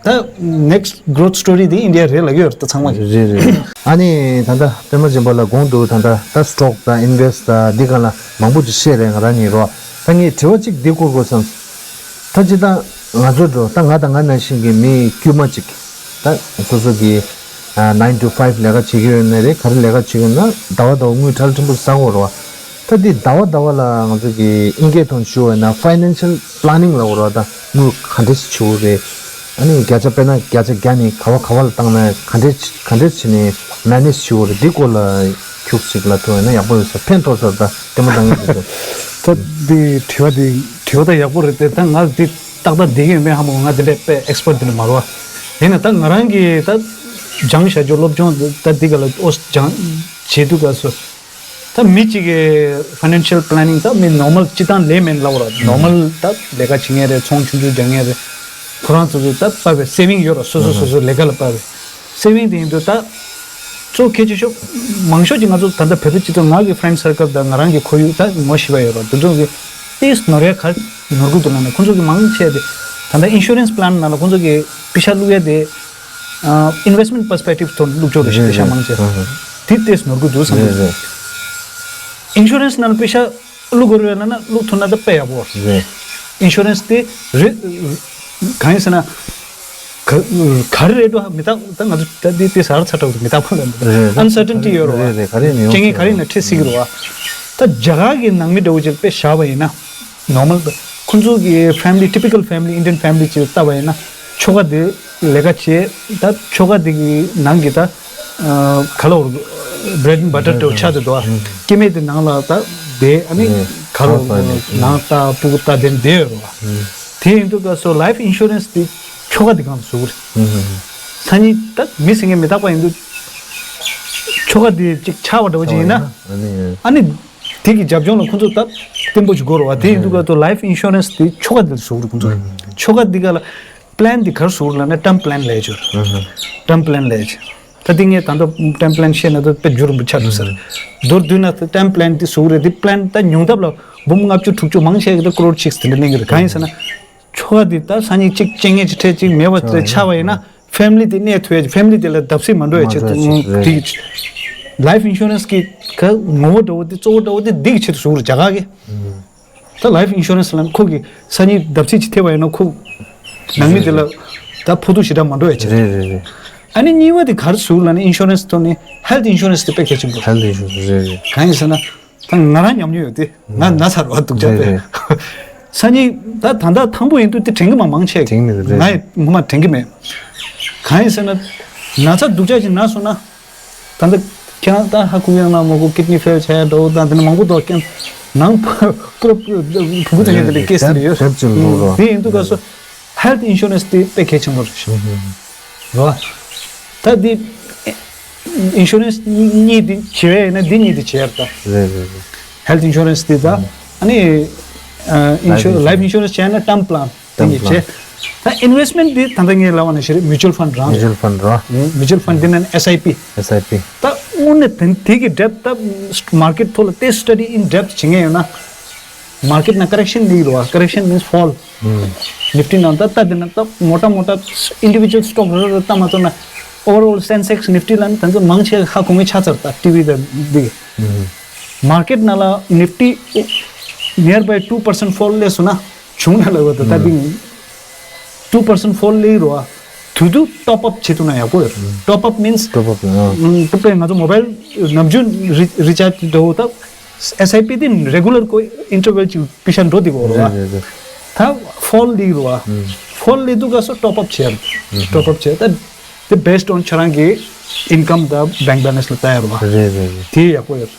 ད་next growth story དེ་India རེད་ལབ་ཡོད་རེད། ད་ཚང་མ་རེད་རེད་རེད། ཨ་ནི་ད་ལྟ་པད་མ་སྦྱིན་པ་ལ་དགོངས་འདུག་ད་ལྟ་ད་stock དང་invest དང་འདི་སྒང་ལ་མང་པོ་ཅིག་བཤད་རེད། ང་རང་གཉིས་རོ། ད་ངས་དྲི་བ་གཅིག་འདི་བསྐུར་དགོས་བསམ། ད་ཅི་ད་ང་ཚོ་འགྲོ་ད་ང་དང་ང་ནང་བཞིན་གྱི་མི་དཀྱུས་མ་ཅིག་ད་སོ་སོ་གི་nine to five ལས་ཀ་བྱེད་ཀྱི་ཡོད་ན་རེད། ག་རེ་ལས་ཀ་བྱེད་ཀྱི་ཡོད་ན་ཟླ་བ་ཟླ་བ་དངུལ་ཁྲལ་ཕྲན་བུ་བཟའ་དགོས་རེད་བ། ད་འདི་ཟླ་བ་ཟླ་བ་ལ་ང་ཚོ་གི་ཨིན་སྐད་ཐོག་ཞུ་བ་ཡིན་ན་financial planning ལབ་དགོས་རེད་བ། ད་དངུལ་ག་འདྲས་ཞིག་བྱེད་དགོས་རེད། ཨ་ནི་བརྒྱ་ཆ་དཔེར་ན་བརྒྱ་ཆ་བརྒྱ་ནི་ག་བ་ག་བ་ལ་བཏང་ན་ག་འདྲས་ག་འདྲས་བྱས་ནས་manage བྱེད་དགོས་རེད། འདི་སྐོར་ལ་ཁྱུག་ཅིག་ལབ་ཐུབ་ཡོད་ན་ཡག་པོ་ཡོད་ས། ཕན་ཐོགས་ས་ད་ལྟད་མོ་ལྟ་མཁན་དེ་ཚོ། ད་འདི་དྲི་བ་འདི་དྲི་བ་ད་ཡག་པོ་རེད་དེ། ད་ང་འདི་ཏག་ཏག་འདི་གི་མེད་ཧ་མོ། ང་འདི་འདྲའི་དཔེ་expert འདི་འདྲ་མ་རེད་བ། ཡིན་ན་ད་ང་རང་གི་ད་སྦྱང་བྱ་རྒྱུ་སློབ་སྦྱོང་ད་འདི་ག་ལ་ཨོ་སྦྱང་བྱེད་དུས་སྐབས་སུ། ད་མི་གཅིག་གི་financial planning ད་མི་normal སྤྱིར་བཏང་ལས་མེད་ལབ་ར། normal ད་ལས་ཀ་བྱེད་མཁན་རེད། ཚོང་ཆུང་ཆུང་རྒྱག་མཁན་རེད། ཁོ་རང་ཚོ་ཚོ་ད་པ་བའི་saving ཡོད་ར། སོ་སོ་སོ་སོ་ལས་ཀ་ལ་པ་བའི་saving དེ་ཡིན་དུས་ད་གཙོ་གལ་ཆེ་ཤོས་མང་ཤོས་ཀྱི་ང་ཚོ་ད་ལྟ་བོད་པའི་སྤྱི་ཚོགས་ང་གི་friend circle དང་ང་རང་གི་ཁོར་ཡུག་ད་ངོ་ཤེས་པ་ཡོད་ར། དེ་ཚོ་གི་ཏིས་ནོར་ཡ་ག་ནོར་གི་འདུག་ལབ་ན། ཁོང་ཚོ་གི་མང་ཆེ་དེ་ད་ལྟ་insurance plan ནང་ལ་ཁོང་ཚོ་གི་པེ་ཤ་བླུག་ཡ་དེ་ཨ་investment perspective ཐོག་བླུག་ཆོག་རེད་ཤག་པེ་ཤ་མང་ཆེ་དེ་ཏིས་ནོར་གི་འདུག་བསམ་གི་འདུག insurance ནང་ལ་པེ་ཤ་བླུག་དགོས་རེད་ལབ་ན་བླུག་ཐུབ་ན་ད་དཔེ་ཡག་པོ་རེད། insurance དེ་རི་གང་ཡིན་ཟེར་ན། ག་ག་རེ་རེད་འགྲོ་མི་རྟག་ད་ང་ཚོ་ད་འདི་དེ་ཟ་ར་ཚ་དྲག་མི་རྟག་པ་ལ་མི་རྟག་རེད་རེད། uncertainty ཡོད་རེད་བ། རེད་རེད། ག་རེ་ནས་ཡོང་རྐྱེན་ངན་ག་རེ་ཡིན་ན་འཕྲད་སྲིད་ཀྱི་རེད་བ། ད་རྒྱ་གར་གྱི་ནང་མི་འདྲ་བོ་ཅིག་དཔེ་བཞག་པ་ཡིན་ན། normal ཁོང་ཚོ་གི་family typical family Indian family ཅིག་ལ་ལྟ་བ་ཡིན་ན། ཁྱོ་ག་དེ་ལས་ཀ་བྱེད་ད་ཁྱོ་ག་དེ་གི་ནང་གི་ད་ག་ལ་bread and butter འདྲ་བོ་ཆགས་བསྡད་འདུག་བ། སྐྱེ་དམན་དེ་ནང་ལ་ད་བསྡད་ཨ་ནི་ག་ལ་ནང་ལྟ་སྤུ་གུ་ལྟ་དེ་བསྡད་ཡོད་རེད་བ། དེ་ཡིན་དུས་སྐབས་སུ་life insurance དེ་ཁྱོ་ག་དེ་སྒང་ལ་བཟོ་གི་རེད། སང་ཉིན་ད་མི་ཟེར་མཁན་མི་རྟག་པ་ཡིན་དུས་ཁྱོ་ག་དེ་ཅིག་ཆགས་པ་འདྲ་བོ་ཅིག་ཡིན་ན། ཨ་ནི་དེ་གི་རྒྱབ་ལྗོངས་ལ་ཁོང་ཚོ་ད་བརྟན་པོ་ཞིག་དགོས་རེད་བ། དེ་ཡིན་དུས་སྐབས་སུ་life insurance དེ་ཁྱོ་ག་དེ་ལ་བཟོ་གི་རེད་ཁོང་ཚོ། ཁྱོ་ག་དེ་ག་ལ་plan དེ་ག་རེ་བཟོ་གི་རེད་ལབ་ན་term plan ལབ་ཡ་ཅིག་ཡོད་རེད། term plan ལབ་ཡ་ཅིག་ད་དེ་ངས་ད་ལྟ་term plan བཤད་ན་ད་དཔེ་རྒྱུ་རིང་པོ་ཆགས་འགྲོ་ས་རེད། མདོར་བསྡུས་ན་ད་term plan དེ་བཟོ་གི་རེད། དེ་plan ད་ཉུང་མཐའ་ལ་འབུམ་ལྔ་བཅུ་དྲུག་ཅུ་མང་ཆེ་གི་ད་crore ཅིག་དེ་འདྲ་གླེང་གི་རེད། གང་ཡིན་ཟེར་ན། ཁྱོ་ག་དེ་ད་སང་ཉིན་གཅིག་རྐྱེན་ངན་ཅིག་འཕྲད་ཅིག་མེད་པ་དེ་ཆགས་པ་ཡིན་ན་family དེ་གནས་ཐུབ་ཡ་family དེ་ལ་བརྡབ་གསིག་མ་འགྲོ་ཡ་ཆེད་དུ་དེ་life insurance གི་ག་ངོ་བོ་འདྲ་བོ་དེ་གཙོ་བོ་འདྲ་བོ་དེ་འདི་གི་ཆེད་དུ་བཟོ་གི་རེད་རྒྱ་གར་གི། ད་life insurance ལ་ཁོ་གི་སང་ཉིན་བརྡབ་གསིག་ཅིག་ཐེབས་པ་ཡིན་ན་ཁོ་ནང་མི་དེ་ལ་ད་ཕོག་ཐུག་ཞེ་དྲག་མ་འགྲོ་ཡ་ཆེད་དུ། རེད་རེད་རེད། ཨ་ནི་གཉིས་པ་དེ་ག་རེ་བཟོ་གི་ལབ་ན་insurance ཐོག་ནས་health insurance དེ་དཔེ་གལ་ཆེན་པོ་རེད། health insurance རེད་རེད། གང་ཡིན་ཟེར་ན། ད་ང་རང་ཉམས་མྱོང་ཡོད་དེ་ང་ན་ཚར་བ་སྡུག་ཅག་རེད་པས། རེད། སང་ཉིན་ད་ད་ལྟ་ཐང་པོ་ཡིན་དུས་དེ་དྲན་གི་མ་མང་ཆེ་དྲན་གི་མེད་རེད། ང་ཡི་ངོ་མ་དྲན་གི་མེད། གང་ཡིན་ཟེར་ན། ན་ཚ་སྡུག་ཅག་ཅིག་ན་སོང་ན། ད་ལྟ་ཁྱེད་རང་ད་ཧ་གོ་ཡོད་ན་མ་གོ kidney fail བྱས་འགྲོ་ད་དེ་ནས་མང་པོ་འདུག་ཀྱང་ནང་ཕ་ཀོ་ཕུ་གུ་ཚོ་ཡོད་དེ་འདྲའི་case དེ་འདྲ་ཡོད། དེབ་ཅིག་ལོག་རོགས། དེ་ཡིན་དུས་ག་སོ། health insurance དེ་དཔེ་གལ་ཆེན་པོ་རེད་ཤག་རེད་བ། ད་འདི་insurance གཉིས་དེ་བྱེད་ཡ་ཡིན་ན་འདི་གཉིས་དེ་བྱེད་ཡ་རེད་ད། རེད་རེད་རེད། health insurance དེ་ད་ཨ་ནི་ཨ་insurance life insurance བྱས་ན་term plan དེ་གཉིས་བྱས། ད་investment དེ་ད་ལྟ་ངས་ལབ་པ་ནང་བཞིན་རེད། mutual fund རང་རེད། mutual fund རང་། mutual fund དེ་ནང་S I P S I P ད་དངོས་གནས་དེ་དེ་གི་depth ད་market ཐོག་ལ་དེ་study in depth བྱེད་མཁན་ཡོད་ན། market ནང་correction སླེབས་རེད་བ། correction means fall Nifty ནང་ད་ལྟ་དེ་ན་ད་མོ་ཊ་མོ་ཊ་individual stock རེ་རེ་ལྟ་མ་ཐུབ་ན། overall Sensex Nifty ལ་ནི་ད་ཚོ་མང་ཆེ་ཧ་གོ་མཁན་ཆགས་ཚར་ད་ཊི་ཝི་དང་འདི། market ནང་ལ་Nifty nearby two percent fall སླེབས་སོང་ན་བྱུང་ན་ལབ་པ་ད་ད་འདི། two percent fall སླེབས་རོ། དུས་དུ་top up བྱེད་ཐུབ་ན་ཡག་པོ་ཡོད། top up means top up ཨ། ད་དཔེ་ང་ཚོ་mobile ནམ་རྒྱུན་recharge འདྲ་བོ་ད། S I P དེ་regular ཀོ་interval ཅིག་པེ་ཤ་འགྲོ་དེ་གོ་རོ། རེད་རེད་རེད། ད་fall སླེབས་རོ། fall སླེབས་དུས་སྐབས་སུ་top up བྱེད། top up བྱེད་ད། དེ་based on ཁྱོད་རང་གི་income དང་bank balance ལ་ལྟ་ཡ་རོ། རེད་རེད་རེད། དེ་ཡག་པོ་ཡོད།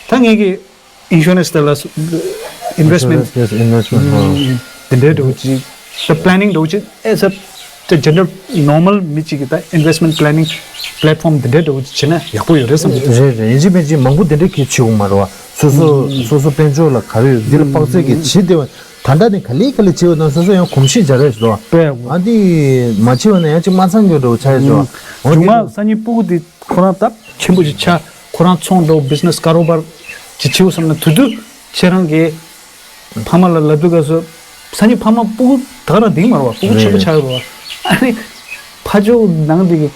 ད་ངེད་ཀྱི་insurance དེ་ལ་investment insurance investment དེ་འདྲའི་འགྲོ་ཅིག་ད་planning འགྲོ་ཅིག as a ད་general normal མི་གཅིག་གིས་ད་investment planning platform འདི་འདྲའི་འདྲ་བོ་བྱས་ན་ཡག་པོ་ཡོད་རེད་བསམ་གྱི་འདུག་རེད་རེད། ཡིན་གཅིག་མིན་གཅིག་མང་པོ་དེ་འདྲའི་གལ་ཆེ་བོ་མ་རེད་བ། སོ་སོ་ཨུམ། སོ་སོ་དཔལ་འབྱོར་ལ་ག་རེ་ཡོད་འདི་ལ་དཔག་ཚད་ཀྱི་བྱེད་བདེ་བ། ད་ལྟ་ནས་ག་ལེ་ག་ལེ་བྱེད་འོས་དང་སོ་སོ་ཡང་གོམས་གཤིས་སྦྱར་ཡས་ཞིག་འདུག་བ། དཔེ་ཨ་འདི་མ་བྱེད་འོས་ན་ཡང་གཅིག་མ་ཚང་གི་འདྲ་བོ་ཆགས་ཡས་ཞིག་འདུག་བ། འོ་འདི་མ་སང་ཉིན་སྤུ་གུ་འདི་ཁོ་རང་སྟབས་ཆེན་པོ་ཞིག་ཆགས། ཁོ་རང་ཚོང་འགྲོ་བྷི་ཛི་ནེ་སི་ཀ་རོ་བར་ཅིག་བྱེད་འོས་བསམ་ན་དུས་དུས་ཁྱེད་རང་གི་ཕ་མ་ལ་ལབ་དུས་སྐབས་སུ་སང་ཉིན་ཕ་མ་སྤུ་གུ་ད་ག་རང་འདིང་མ་རེད་བ། སྤུ་གུ་ཆེན་པོ་ཆགས་ཡོད་རེད་བ། ཨ་ནི་ཕ་ཇོ་ནང་འདི་གི་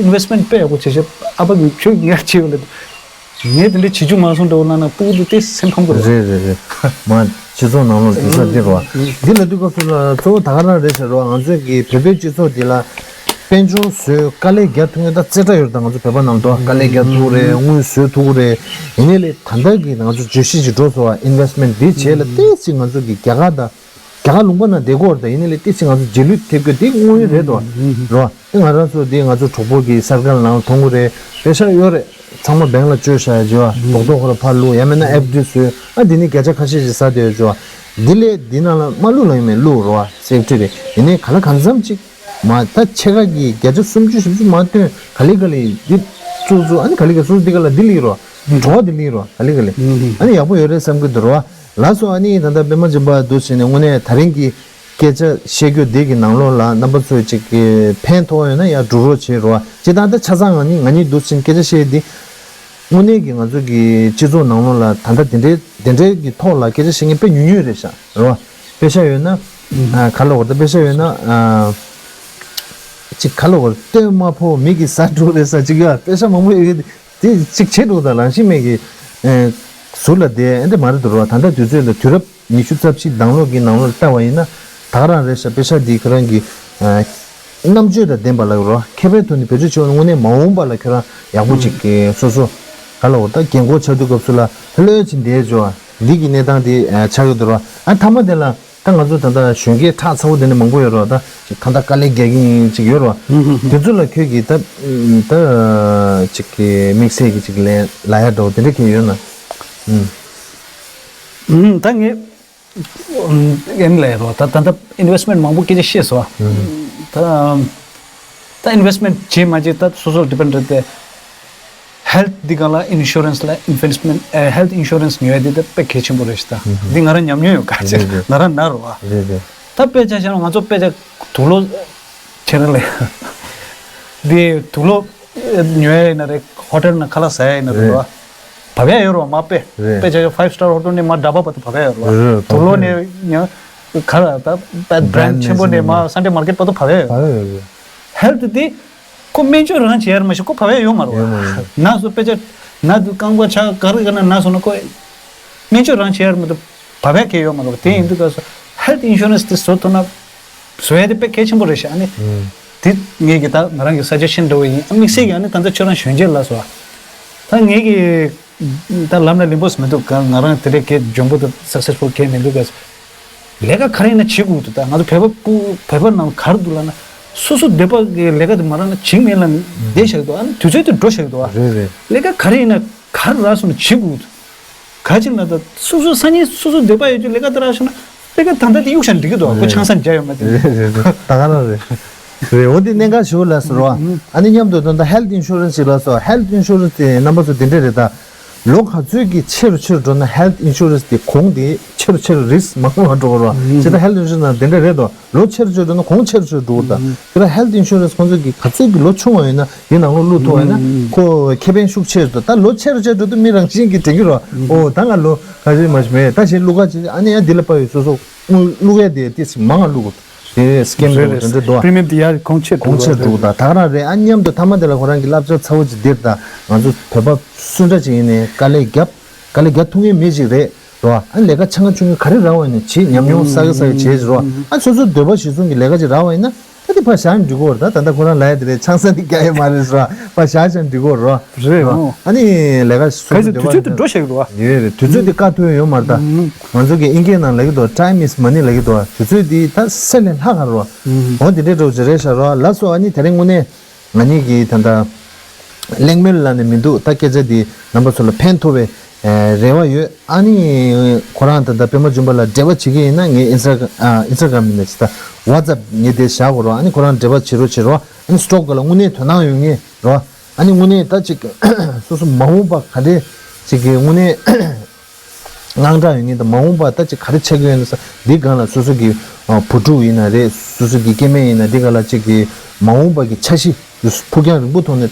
ཨིན་ཝེ་སི་མེན་ཊི་དཔེ་ཡག་པོ་བྱེད་ཤག་ཨ་ཕ་གིས་ཁྱོད་ངས་བྱེད་ཡོད་ལབ། ངས་དེ་འདྲ་བྱེད་རྒྱུ་མ་སོང་འདྲ་བོ་ལབ་ན་སྤུ་གུ་དེ་དེ་སེམས་ཕམ་གི་རེད། རེད་རེད་རེད། མ་སྤྱི་ཚོགས་ནང་ལོགས་དེ་ས་དེ་རེད་བ། འདི་ལབ་དུས་སྐབས་སུ་ལ་གཙོ་བོ་ད་ག་རང་རེད་ཟེར་རོ། ང་ཚོའི་གི་བོད་པའི་སྤྱི་ཚོགས་འདི་ལ་དཔལ་འབྱོར་བཟོས་དཀའ་ལས་རྒྱག་ཐུབ་མཁན་ད་རྩེ་གྲས་ཡོད་རེད། ད་ང་ཚོ་བོད་པ་ནང་དུ་དཀའ་ལས་རྒྱག་ཐུབ་ཀྱི་རེད། དངུལ་བཟོས་ཐུབ་ཀྱི་རེད། ཡིན་ནའི་ལས་ད་ལྟ་གི་ང་ཚོ་བརྗོད་གཞི་ཅིག་འགྲོ་སོང་བ། ཨིན་ཝེ་སི་མེན་ཊི་འདི་བྱས་ལ་ཏོག་ཙམ་ང་ཚོ་གི་རྒྱ་གར་དང་རྒྱ་གར་ལུང་པ་ནང་བསྡད་ཀྱི་ཡོད་རེད། ད་ཡིན་ནའི་ལས་ཏོག་ཙམ་ང་ཚོ་རྗེས་ལུས་ཐེབས་ཀྱི་དེ་དངོས་ཡོད་རེད་དོ། རོ། དེ་ང་རང་ཚོ་དེ་ང་ཚོ་གྲོགས་པོ་གི་སར་ཀལ་ནང་མཐོང་གི་རེད། པེ་ཤག་ཡོད་རེད། ཚང་མ་བེང་ལ་བཅོལ་བཞག་ཡོད་ཅོ། རྡོག་རྡོག་ཁོ་ར་ཕར་བླུགས། ཡང་མིན་ན་ཨེཕ་ཌི་བཟོས། ཨ་དེ་ནི་བརྒྱ་ཆ་ཁ་ཤས་ཤིག་ཟ་བསྡད་ཡོད་ཅོ། དེ་ལས་དེ་ནང་ལ་མ་བླུགས་ལ་ཡིན་མིན་བླུགས་རོ། ཨ་སེབ་ཊི་རེད། ཡིན་ནའི་ག་ལ་གང་འཚམ་ཅིག་མ་ད་ཕྱེད་ཀ་གི་བརྒྱ་ཆ་སུམ་ཅུ་བཞི་བཅུ་མ་བཏོན་ག་ལེ་ག་ལེ་འདི་བཙུགས་བཙུགས། ཨ་ནི་ག་ལེ་ག་སོ་སོ་འདི་ག་ལ་འདི་ལི་རོ། གྲོགས་འདི་ལི་རོ། ག་ལེ་ག་ལེ། ཨ་ནི་ཡག་པོ་ཡོད་རེད་བསམ་གི་འདུག་རོ། ལགས་སོ། ཨ་ནི་ད་ལྟ་པད་མ་སྦྱིན་པ་འདུག་ཟེར་ནས་དངོས་གནས་ད་རིང་གི་སྐད་ཆ་བཤད་རྒྱུ་འདི་གི་ནང་ལོགས་ལ་རྣམ་པ་ཚོས་ཅིག་གི་ཕན་ཐོགས་ཡོད་ན་ཡང་སྒྲུབ་རོགས་བྱེད་རོགས། ཅི་ད་ལྟ་ཆ་ཚང་ང་ནི་ང་གཉིས་འདུག་ཟེར་སྐད་ཆ་བཤད་འདི་དངོས་གནས་ཀྱི་ང་ཚོ་གི་སྤྱི་ཚོགས་ནང་ལོགས་ལ་ད་ལྟ་དེ་འདྲའི་དེ་འདྲའི་གི་ཐོག་ལ་སྐད་ཆ་བཤད་མཁན་དཔེ་ཉུང་ཉུང་རེད་ཤག་རོ། པེ་ཤག་ཡོད་ན་ཨ་ག་ལ་བར་ད་པེ་ཤག་ཡོད་ན་ཨ་ཅིག་ག་ལ་བར་སྟོན་མ་ཕོ་མི་གི་ཟ་འགྲོ་རེད་ས་ཅིག་ཡ། པེ་ཤག་མང་པོ་ཡོད་གི། དེ་གཅིག་བྱེད་འདུག་ད་རང་བཞིན་མེད་ཀྱི། ཨེ། ཟུར་ལ་བསྡད་ཨེ་འདྲ་མ་རེད་འདུག་རོ། ད་ལྟ་དུས་ཚོད་ལ་དུས་རབས་ཉི་ཤུ་རྩ་གཅིག་ནང་ལོགས་ཀྱི་ནང་ལོགས་ལ་ལྟ་བ་ཡིན་ན་ད་ག་རང་རེད་ཤག་པེ་ཤག་འདི་ཁོ་རང་གི་ཨ་རྣམ་དཔྱོད་དང་ལྡན་པ་ལ་རོ། མཁས་པའི་ཐོག་ནས་བེད་སྤྱོད་བྱེད་དངོས་གནས་མ་འོངས་པ་ལ་ཁྱོད་རང་ཡག་པོ་ཅིག་གི་སོ་སོ་ག་ལ་འོ་ད་རྒན་གོག་ཆགས་དུས་སྐབས་སུ་ལ་ལྷོད་ལྷོད་ཅིག་བསྡད་འཇོག་འདི་གི་གནས་སྟངས་དེ་ཨ་ཆགས་ཡོད་འདུག་རོ། ཨ་མཐའ་མ་དེ་ལ། ད་ང་ཚོ་ད་ལྟ་གཞོན་སྐྱེས་ཁྲག་ཚ་བོ་དེ་འདྲ་མང་པོ་ཡོད་རེད་བ། ད་ཅིག་ད་ལྟ་དཀའ་ལས་རྒྱག་གི་ཡིན་ཅིག་ཡོད་རེད་བ། དེ་ཚོ་ལ་ཁྱོད་ཀྱིས་ད་ད་ཅིག་གི་དམིགས་བསལ་གྱི་ཅིག་ལན་ལབ་ཡ་འདྲ་བོ་དེ་འདྲ་ཁྱོད་ཡོད་ན། ད་ངས་ཨེན་ལབ་ཡ་རེད་བ། ད་ད་ལྟ་ཨིན་ཝེ་སི་མེན་ཊི་མང་པོ་སྐད་ཆ་བཤད་སོང་བ། ད་ད་ཨིན་ཝེ་སི་མེན་ཊི་བྱེད་མ་བྱེད་ད་སོ་སོར་ཌི་པེན་ཌི་རེད་དེ། ཧེལ་ཐི་འདི་སྒང་ལ་ཨིན་ཤུ་རན་སི་ལ་ཨིན་ཝེ་སི་མེན་ཊི་ཨ་ཧེལ་ཐི་ཨིན་ཤུ་རན་སི་ཉོ་ཡ་འདི་ད་དཔེ་གལ་ཆེན་པོ་རེད་ཤག་ད། འདི་ང་རང་ཉམས་མྱོང་ཡོད་ག་ཅེ་རེད་རེད། ང་རང་ན་རུ་བ། རེད་རེད། ད་དཔེ་ཆ་བཞག་ན་ང་ཚོ་དཔེ་ཆ་དུག་ལོག་ཁྱེད་རང་ལ་འདི་དུག་ལོག་ཉོ་ཡ་ཡིན་ན་རེད། ཧོ་ཊེལ་ནང་ཁ་ལག་ཟ་ཡ་ཡིན་ན་རེད་རེད། བ། བབས་ཡ་ཡོད་རུ་བ་མ་དཔེ། རེད། དཔེ་ཆ་ཡོད་ཕའིབ་སི་ཊར་ཧོ་ཊེལ་ནས་མ་ཌ་བ་བར་དུ་བབས་ཡ་ཡོད་རུ་བ། རེད་རེད། དུག་ལོག་བབས་ཡ་ནས་ཉ་ཁ་ལ་ད་ད་བྷ་རེན་ཌི་ཆེན་པོ་ནས་མ་སན་ཌེ་མར་ཀེཊ་བར་དུ་བབས་ཡ་ཡོད་རུ་བ། བབས་ཡ་ཡོད་རེད། ཧེལ་ཐི་དེ། ཁོ་སྨན་བཅོས་རང་བྱེད་ཡར་མ་ཤེས་ཁོ་བབས་ཡ་ཡོད་མ་རེད་བ། ཡོད་མ་རེད། ན་སོ་དཔེ་ཆ་ན་དུ་རྐང་པ་ཆག་ག་རེ་ག་ན་ན་སོང་ན་ཁོ་སྨན་བཅོས་རང་བྱེད་ཡར་མ་དུ་བབས་ཡ་གལ་ཡོད་མ་རེད་བ། དེ་ཡིན་དུས་ག་སོ་ཧེལ་ཐི་ཨིན་ཤུ་རན་སི་དེ་བཟོ་ཐུབ་ན་བཟོ་ཡ་དེ་དཔེ་གལ་ཆེན་པོ་རེད་ཤག་ཨ་ནི་དེ་ངས་ཀྱི་ད་ང་རང་གི་སཱ་ཇེ་ཤན་འདྲ་བོ་ཡིན། ཨ་དམིགས་བསལ་གྱི་ཨ་ནི་ད་ལྟ་ཁྱོད་རང་གཞོན་སྐྱེས་ལ་སོ་ད་ངས་ཀྱི་ད་ལམ་ལ་ལིང་པོ་སི་མི་འདུག་ག་ང་རང་དེ་འདྲའི་གས་འཇོན་པོ་དང་སག་སེ་སི་ཕུལ་གས་མི་འདུག་ག་ལས་ཀ་ག་རེ་ཡིན་ན་བྱེད་དགོས་འདུག་ད་ང་ཚོ་བོད་པ་སྤུ་བོད་པ་ནང་ག་རེ་འདུག་ལབ་ན་སོ་སོ་འདོད་པ་གི་ལས་ཀ་དེ་མ་རག་ན་བྱེད་མེད་ལ་བསྡད་བཞག་འདུག་ཨ་ནི་དུས་ཚོད་དེ་འགྲོ་བཞག་འདུག་ཨ། རེད་རེད། ལས་ཀ་ག་རེ་ཡིན་ན་ག་རེ་རག་སོང་ན་བྱེད་དགོས་འདུག་ག་ཅིག་ལ་ད་སོ་སོ་སང་ཉིན་སོ་སོ་འདོད་པ་ཡོད་རྒྱུ་ལས་ཀ་དེ་རག་སོང་ན་ལས་ཀ་ད་ལྟ་དེ་གཡུག་བཞག་འགྲིག་གི་འདུག་ཨ་ཁོ་རེད། ཆང་ས་རྒྱག་ཡོད་མ་དེ། རེད་རེད་རེད། ད་ག་རང་རེད། རེད། འོ་དེ་གནད་འགག་ཞིག་ལ་ཟེར་བ། ཨ་ནི་མཉམ་དུ་ད་ལྟ་ཧེལ་ཐི་ཨིན་ཤུ་རན་སི་ཞིག་ལ་སོ་ཧེལ་ཐི་ཨིན་ཤུ་རན་སི་དེ་རྣམ་པ་ཚོ་དེ་འདྲས་རེད་ད། ལོ་ག་ཚོད་ཀྱི་ཆེ་རུ་ཆེ་རུ་འགྲོ་ན་ཧེལ་ཐི་ཨིན་ཤུ་རན་སི་དེ་གོང་དེ་ཆེ་རུ་ཆེ་རུ་རིསི་མང་བ་འགྲོ་གི་རེད། ཅེས་ད་ཧེལ་ཐི་ཨིན་ཤུ་རན་སི་ནང་དེ་འདྲ་རེད་དོ། ལོ་ཆེ་རུ་ཆེ་རུ་འགྲོ་ན་གོང་ཆེ་རུ་ཆེ་རུ་འགྲོ་གི་རེད་ད། དེ་ལ་ཧེལ་ཐི་ཨིན་ཤུ་རན་སི་ཁོང་ཚོ་གི་ག་ཚོད་ཀྱི་ལོ་ཆུང་བ་ཡིན་ན་དེ་ནང་ལོགས་བླུགས་ཐུབ་པ་ཡིན་ན་ཁོ་ཁེ་ཕན་ཤུགས་ཆེ་རུ་འགྲོ། ད་ལོ་ཆེ་རུ་ཆེ་རུ་འགྲོ་དུས་མི་རང་བཞིན་གྱིས་དྲན་གྱི་རེད། ཨོ་ད་ང་ལོ་ག་ཚོད་མ་ཞིག་མེད་ད་ཞེས་བླུགས་ག་ཅིག་ཨ་ནི་ཡང་འདི་ལ་དཔའ་བའི་སོ་སོ་བླུགས་ཡས་དེ་ཏིས་མང་ང་བླུགས་དགོས། དེ་སི་ཀེམ་རེད་རེད། འགྲོ་དེ་འདྲ་འདུག་ཨ། པི་རི་མི་ཡམ་དེ་ཡར་གོང་ཆེར་གོང་ཆེར་འགྲོ་འགྲོ་གི་ད་ད་ག་རང་རེད། ཨ་མཉམ་དུ་ཐ་མ་དེ་ལ་ཁོ་རང་གི་བསླབ་བྱ་ཚ་བོ་ཅིག་འདིར་ད་ང་ཚོ་བོད་པ་སུ་འདྲ་ཅིག་ཡིན་ནའི་དཀའ་ལས་རྒྱབ་དཀའ་ལས་རྒྱབ་ཐུབ་མཁན་མི་ཅིག་རེད་རོ། ཨ་ལས་ཀ་ཆུང་ཆུང་ག་རེ་རག་པ་ཡིན་ན་བྱེད། ཉམས་མྱོང་བསགས་ཀྱི་བསགས་ཀྱི་བྱེད་ཅིག་རོ། ཨ་སོ་སོ་འདོད་པ་གཞིར་བཟུང་གི་ལས་ཀ་ཅིག་རག་པ་ཡིན་ན་ད་དེ་ཕར་བཞག་ན་འགྲིག་གོ་རེད། ད་ད་ལྟ་ཁོ་རང་ལབ་ཡ་དེ་རེད། ཆང་ས་དེ་རྒྱག་ཡ་མ་རེད་རོ། ཕར་བཞག་བཞག་ན་འགྲིག་གོ་རོ། རེད་འོང་། ཨ་ནི་ལས་ཀ་སོ་གལ་སྲིད་དུས་ཚོད་དུ་འགྲོ་ཤེས་འགྲོ་བ། ཡོད་རེད། དུས་ཚོད་དེ་བཀག་ཐུབ་ཡོད་མ་རེད་ད། ང་ཚོ་གི་ཨིན་སྐད་ནང་ལབ་ཀྱི་འདུག Time is money ལབ་ཀྱི་འདུག་དུས་ཚོད་དེ་ད་གསེར་ལས་ལྷག་ག་རེད་བ། འོ་དེ་འདྲའི་འདྲ་བོ་ཅིག་རེད་ཤག་རོ། ལགས་སོ། ཨ་ནི་དེ་རིང་དངོས་གནས་ང་གཉིས་ཀྱིས་ད་ལྟ་གླེང་མོལ་ལབ་ནས་མི་འདུག་ད་སྐད་ཆ་དེ་རྣམ་པ་ཚོ་ལ་ཕན་ཐོགས་པའི་ རེ་བ་ཡོད། ཨ་ནི་ཁོ་རང་ད་ལྟ་པད་མ་འབྱུང་པ་ལ་འབྲེལ་བ་བྱེད་ཀྱི་ཡིན་ན། ངའི་ཨིན་སི་ཊ་ཨ་ཨིན་སི་ཊ་གྷ་རམ་ཡིན་ན་ཅི་ད་ཝ་ཙབ་ངས་དེ་བཞག་གོ་རོགས། ཨ་ནི་ཁོ་རང་འབྲེལ་བ་བྱེད་རོགས་བྱེད་རོགས། ཨ་ནི་སི་ཊོག་ག་ལ་དངོས་གནས་དོ་སྣང་ཡོད་ངེས་རོགས། ཨ་ནི་དངོས་གནས་ད་ཅིག་སོ་སོ་མ་འོངས་པ་ག་འདྲས་ཅིག་གི་དངོས་གནས་དངངས་སྐྲག་ཡོད་ངེས་དང་། མ་འོངས་པ་ད་ཅིག་ག་རེ་ཆགས་ཀྱི་ཡོད་ན་ས་འདི་སྒང་ལ་སོ་སོ་གི་ཨ་བུ་ཕྲུག་ཡིན་ན་རེད། སོ་སོ་གི་སྐྱེ་དམན་ཡིན་ན་འདི་སྒང་ལ་ཅིག་གི་མ་འོངས་པ་གི་འཆར་གཞི་ཕུགས་རྒྱང་རིང་པོ་ཐོག་ནས་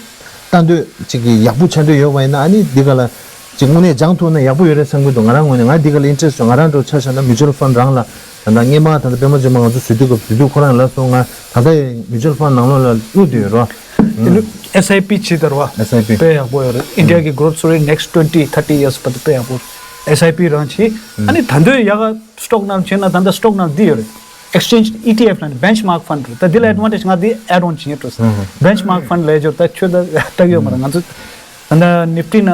ལྟ་འདོད་ཅིག་གི་ཡག་པོ་ཆགས་འདོད་ཡོད་པ་ཡིན་ན། ཨ་ནི་འདི་ག་ལ་ཅིག་དངོས་གནས་སྦྱང་ཐུབ་ན་ཡག་པོ་ཡོད་རེད་བསམ་གྱི་འདུག་ང་རང་ངོས་ནས། ང་འདི་ག་ལ་ཨིན་ཊི་རེ་སི་ཊི་ཡོད། ང་རང་འགྲོ་ཆ་བཞག་ན་mutual fund རང་ལ་ད་ལྟ་སྔས་མ་ད་ལྟ་པད་མ་འབྱུང་པ་ང་ཚོ་བཟོས་དུས་སྐབས་བཟོས་དུས་ཁོ་རང་ལ་སོང་། ང་ད་ལྟ་ཡང་mutual fund ནང་ལོགས་ལ་བླུགས་བསྡད་ཡོད་རོ། དེ་ནི་S I P བྱེད་དར་བ། S I P དཔེ་ཡག་པོ་ཡོད་རེད། ཨིན་ཌི་ཡ་གི་growth story next twenty thirty years བར་དུ་དཔེ་ཡག་པོ་རེད། S I P རང་བྱེད། ཨ་ནི་ད་འདོད་ཡག་ག་སི་ཊོག་ནང་བྱས་ན་ད་ལྟ་སི་ཊོག་ནང་འདི་ཡོད་རེད། Exchange E T F ལ་ནི་benchmark fund རེད། ད་འདི་ལ་advantage ང་འདི་add on བྱེད་ཉེ་འགྲོ། Benchmark fund ལས་སྦྱོར་ད་ཆོས་ད་ལྟ་ཡོད་མ་རེད། ང་ཚོ་ད་ནིབ་ཊི་ན་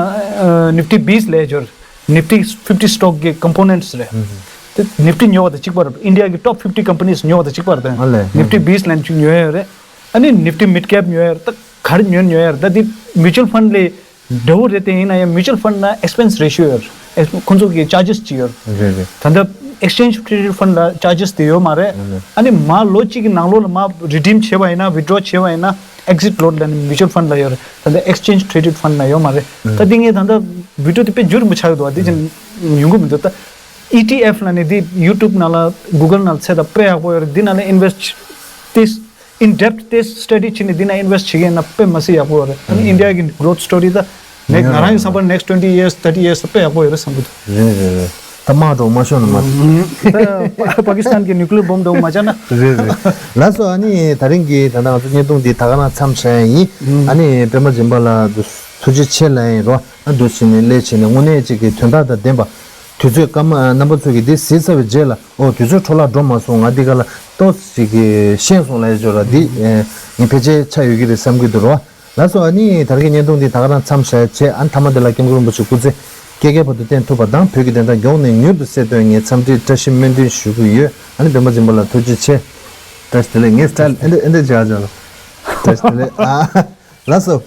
ནིབ་ཊི་བིས་ལས་སྦྱོར། Nifty fifty stock གི་components རེད། དེ་ནིབ་ཊི་ཉོ་བ་དང་གཅིག་པ་རེད། ཨིན་ཌི་ཡ་གི་top fifty companies ཉོ་བ་དང་གཅིག་པ་རེད། ཨ་ལས། ནིབ་ཊི་བིས་ལ་ནི་ཅིག་ཉོ་ཡ་ཡོད་རེད། ཨ་ནི་Nifty mid cap ཉོ་ཡ་རེད། ད་ག་རེ་ཉོ་ཉོ་ཡ་རེད། ད་འདི་mutual fund ལས་འདྲ་བོ་རེད། དེ་ཡིན་ན་ཡང་mutual fund ན་expense ratio ཡོད་རེད། ཁོ་ཚོ་གི་charges ཅིག་ཡོད་རེད། རེད་རེད། ད་ལྟ་exchange traded fund ལ་charges དེ་ཡོད་མ་རེད། ཨ་ནི་མ་ལོ་གཅིག་གི་ནང་ལོགས་ལ་མ་redeem བྱས་པ་ཡིན་ན། withdraw བྱས་པ་ཡིན་ན་exit load ལ་ནི་mutual fund ལ་ཡོད་རེད། ད་ལྟ་exchange traded fund ལ་ཡོད་མ་རེད། ད་འདི་ངས་ད་ལྟ་video དེ་དཔེ་འགྱུར་མི་ཆགས་འདུག་བ། དེ་ཅིག་ཡོང་གི་མི་འདུག་ད་E T F ལ་ནི་དེ་YouTube ནང་ལ་Google ནང་ལ་ཚད་ད་དཔེ་ཡག་པོ་ཡོད་རེད། འདི་ནང་ལ་invest དེ་in depth དེ་study བྱས་ནས་འདི་ན་invest བྱེད་མཁན་ན་དཔེ་མ་སྲིད་ཡག་པོ་ཡོད་རེད། ཨ་ནི་ཨིན་ཌི་ཡ་གི་growth story ད་ངས་ང་རང་གི་བསམ་པར་next twenty years thirty years ད་དཔེ་ཡག་པོ་ཡོད་རེད་བསམ་གི་འདུག་རེད་རེད་རེད། ད་དམག་འགྲོ་མ་ཤོར་ན་མ། ད་པ་ཀི་སི་ཐན་གི་nuclear bomb འགྲོ་མ་བྱ་ན། རེད་རེད། ལགས་སོ། ཨ་ནི་ད་རིང་གི་ད་ལྟ་ང་ཚོ་བརྙན་ཐུང་འདི་ད་ག་རང་མཚམས་བཞག་ཡ་ཡིན། ཨ་ནི་པད་མ་སྦྱིན་པ་ལགས་ཐུགས་རྗེ་ཆེ་ལབ་ཡིན་རོ། ཨ་འདུག་བྱས་ནས་སླེབས་བྱས་ནས་དངོས་གནས་ཅིག་གི་དོན་དག་དང་ལྡན་པ། དུས་ཚོད་སྐར་མ་རྣམ་པ་ཚོ་གིས་འདི་གཟིགས་ཚར་བའི་རྗེས་ལ། ཨོ་དུས་ཚོད་འཕྲོ་བརླག་འགྲོ་མ་སོང་། ང་འདི་ག་ལ་ཏོག་ཙམ་ཅིག་གི་ཤེས་སོང་ལབ་ཡ་ཅིག་ཡོད་ར། འདི་ངས་ཕལ་ཆེར་ཆ་ཡོད་ཀྱི་རེད་བསམ་གྱི་འདུག་རོ། ལགས་སོ། ཨ་ནི་ད་རེས་ཀྱི་བརྙན་ཐུང་འདི་ད་ག་རང་མཚམས་བཞག་བྱས། ཨ་ནི་མཐའ་མ་འདི་ལ་སྐྱབས་མགོན་རིན་པོ་ཆེ་སྐུ་ཚེ་བསྐལ་བརྒྱའི་བར་དུ་བརྟན་ཐུབ་པ་དང་། བོད་ཀྱི་བདེན་མཐའ་མགྱོགས་ནས་མྱུར་དུ་གསལ་ཐུབ་ངས་འཚམས་འདྲི་བཀྲ་ཤིས་སྨོན་འདུན་ཞུ་གི་ཡོད། ཨ་ནི་པད་མ་སྦྱིན་པ་ལགས་ཐུགས་རྗེ་ཆེ། བཀྲ་ཤིས་བདེ་ལེགས། ངས་style ཨེ་འདྲ་ཨེ་འདྲ་བྱས་བྱས་ལ། བཀྲ་ཤིས་བདེ་ལེགས། ཨ་ལགས་སོ།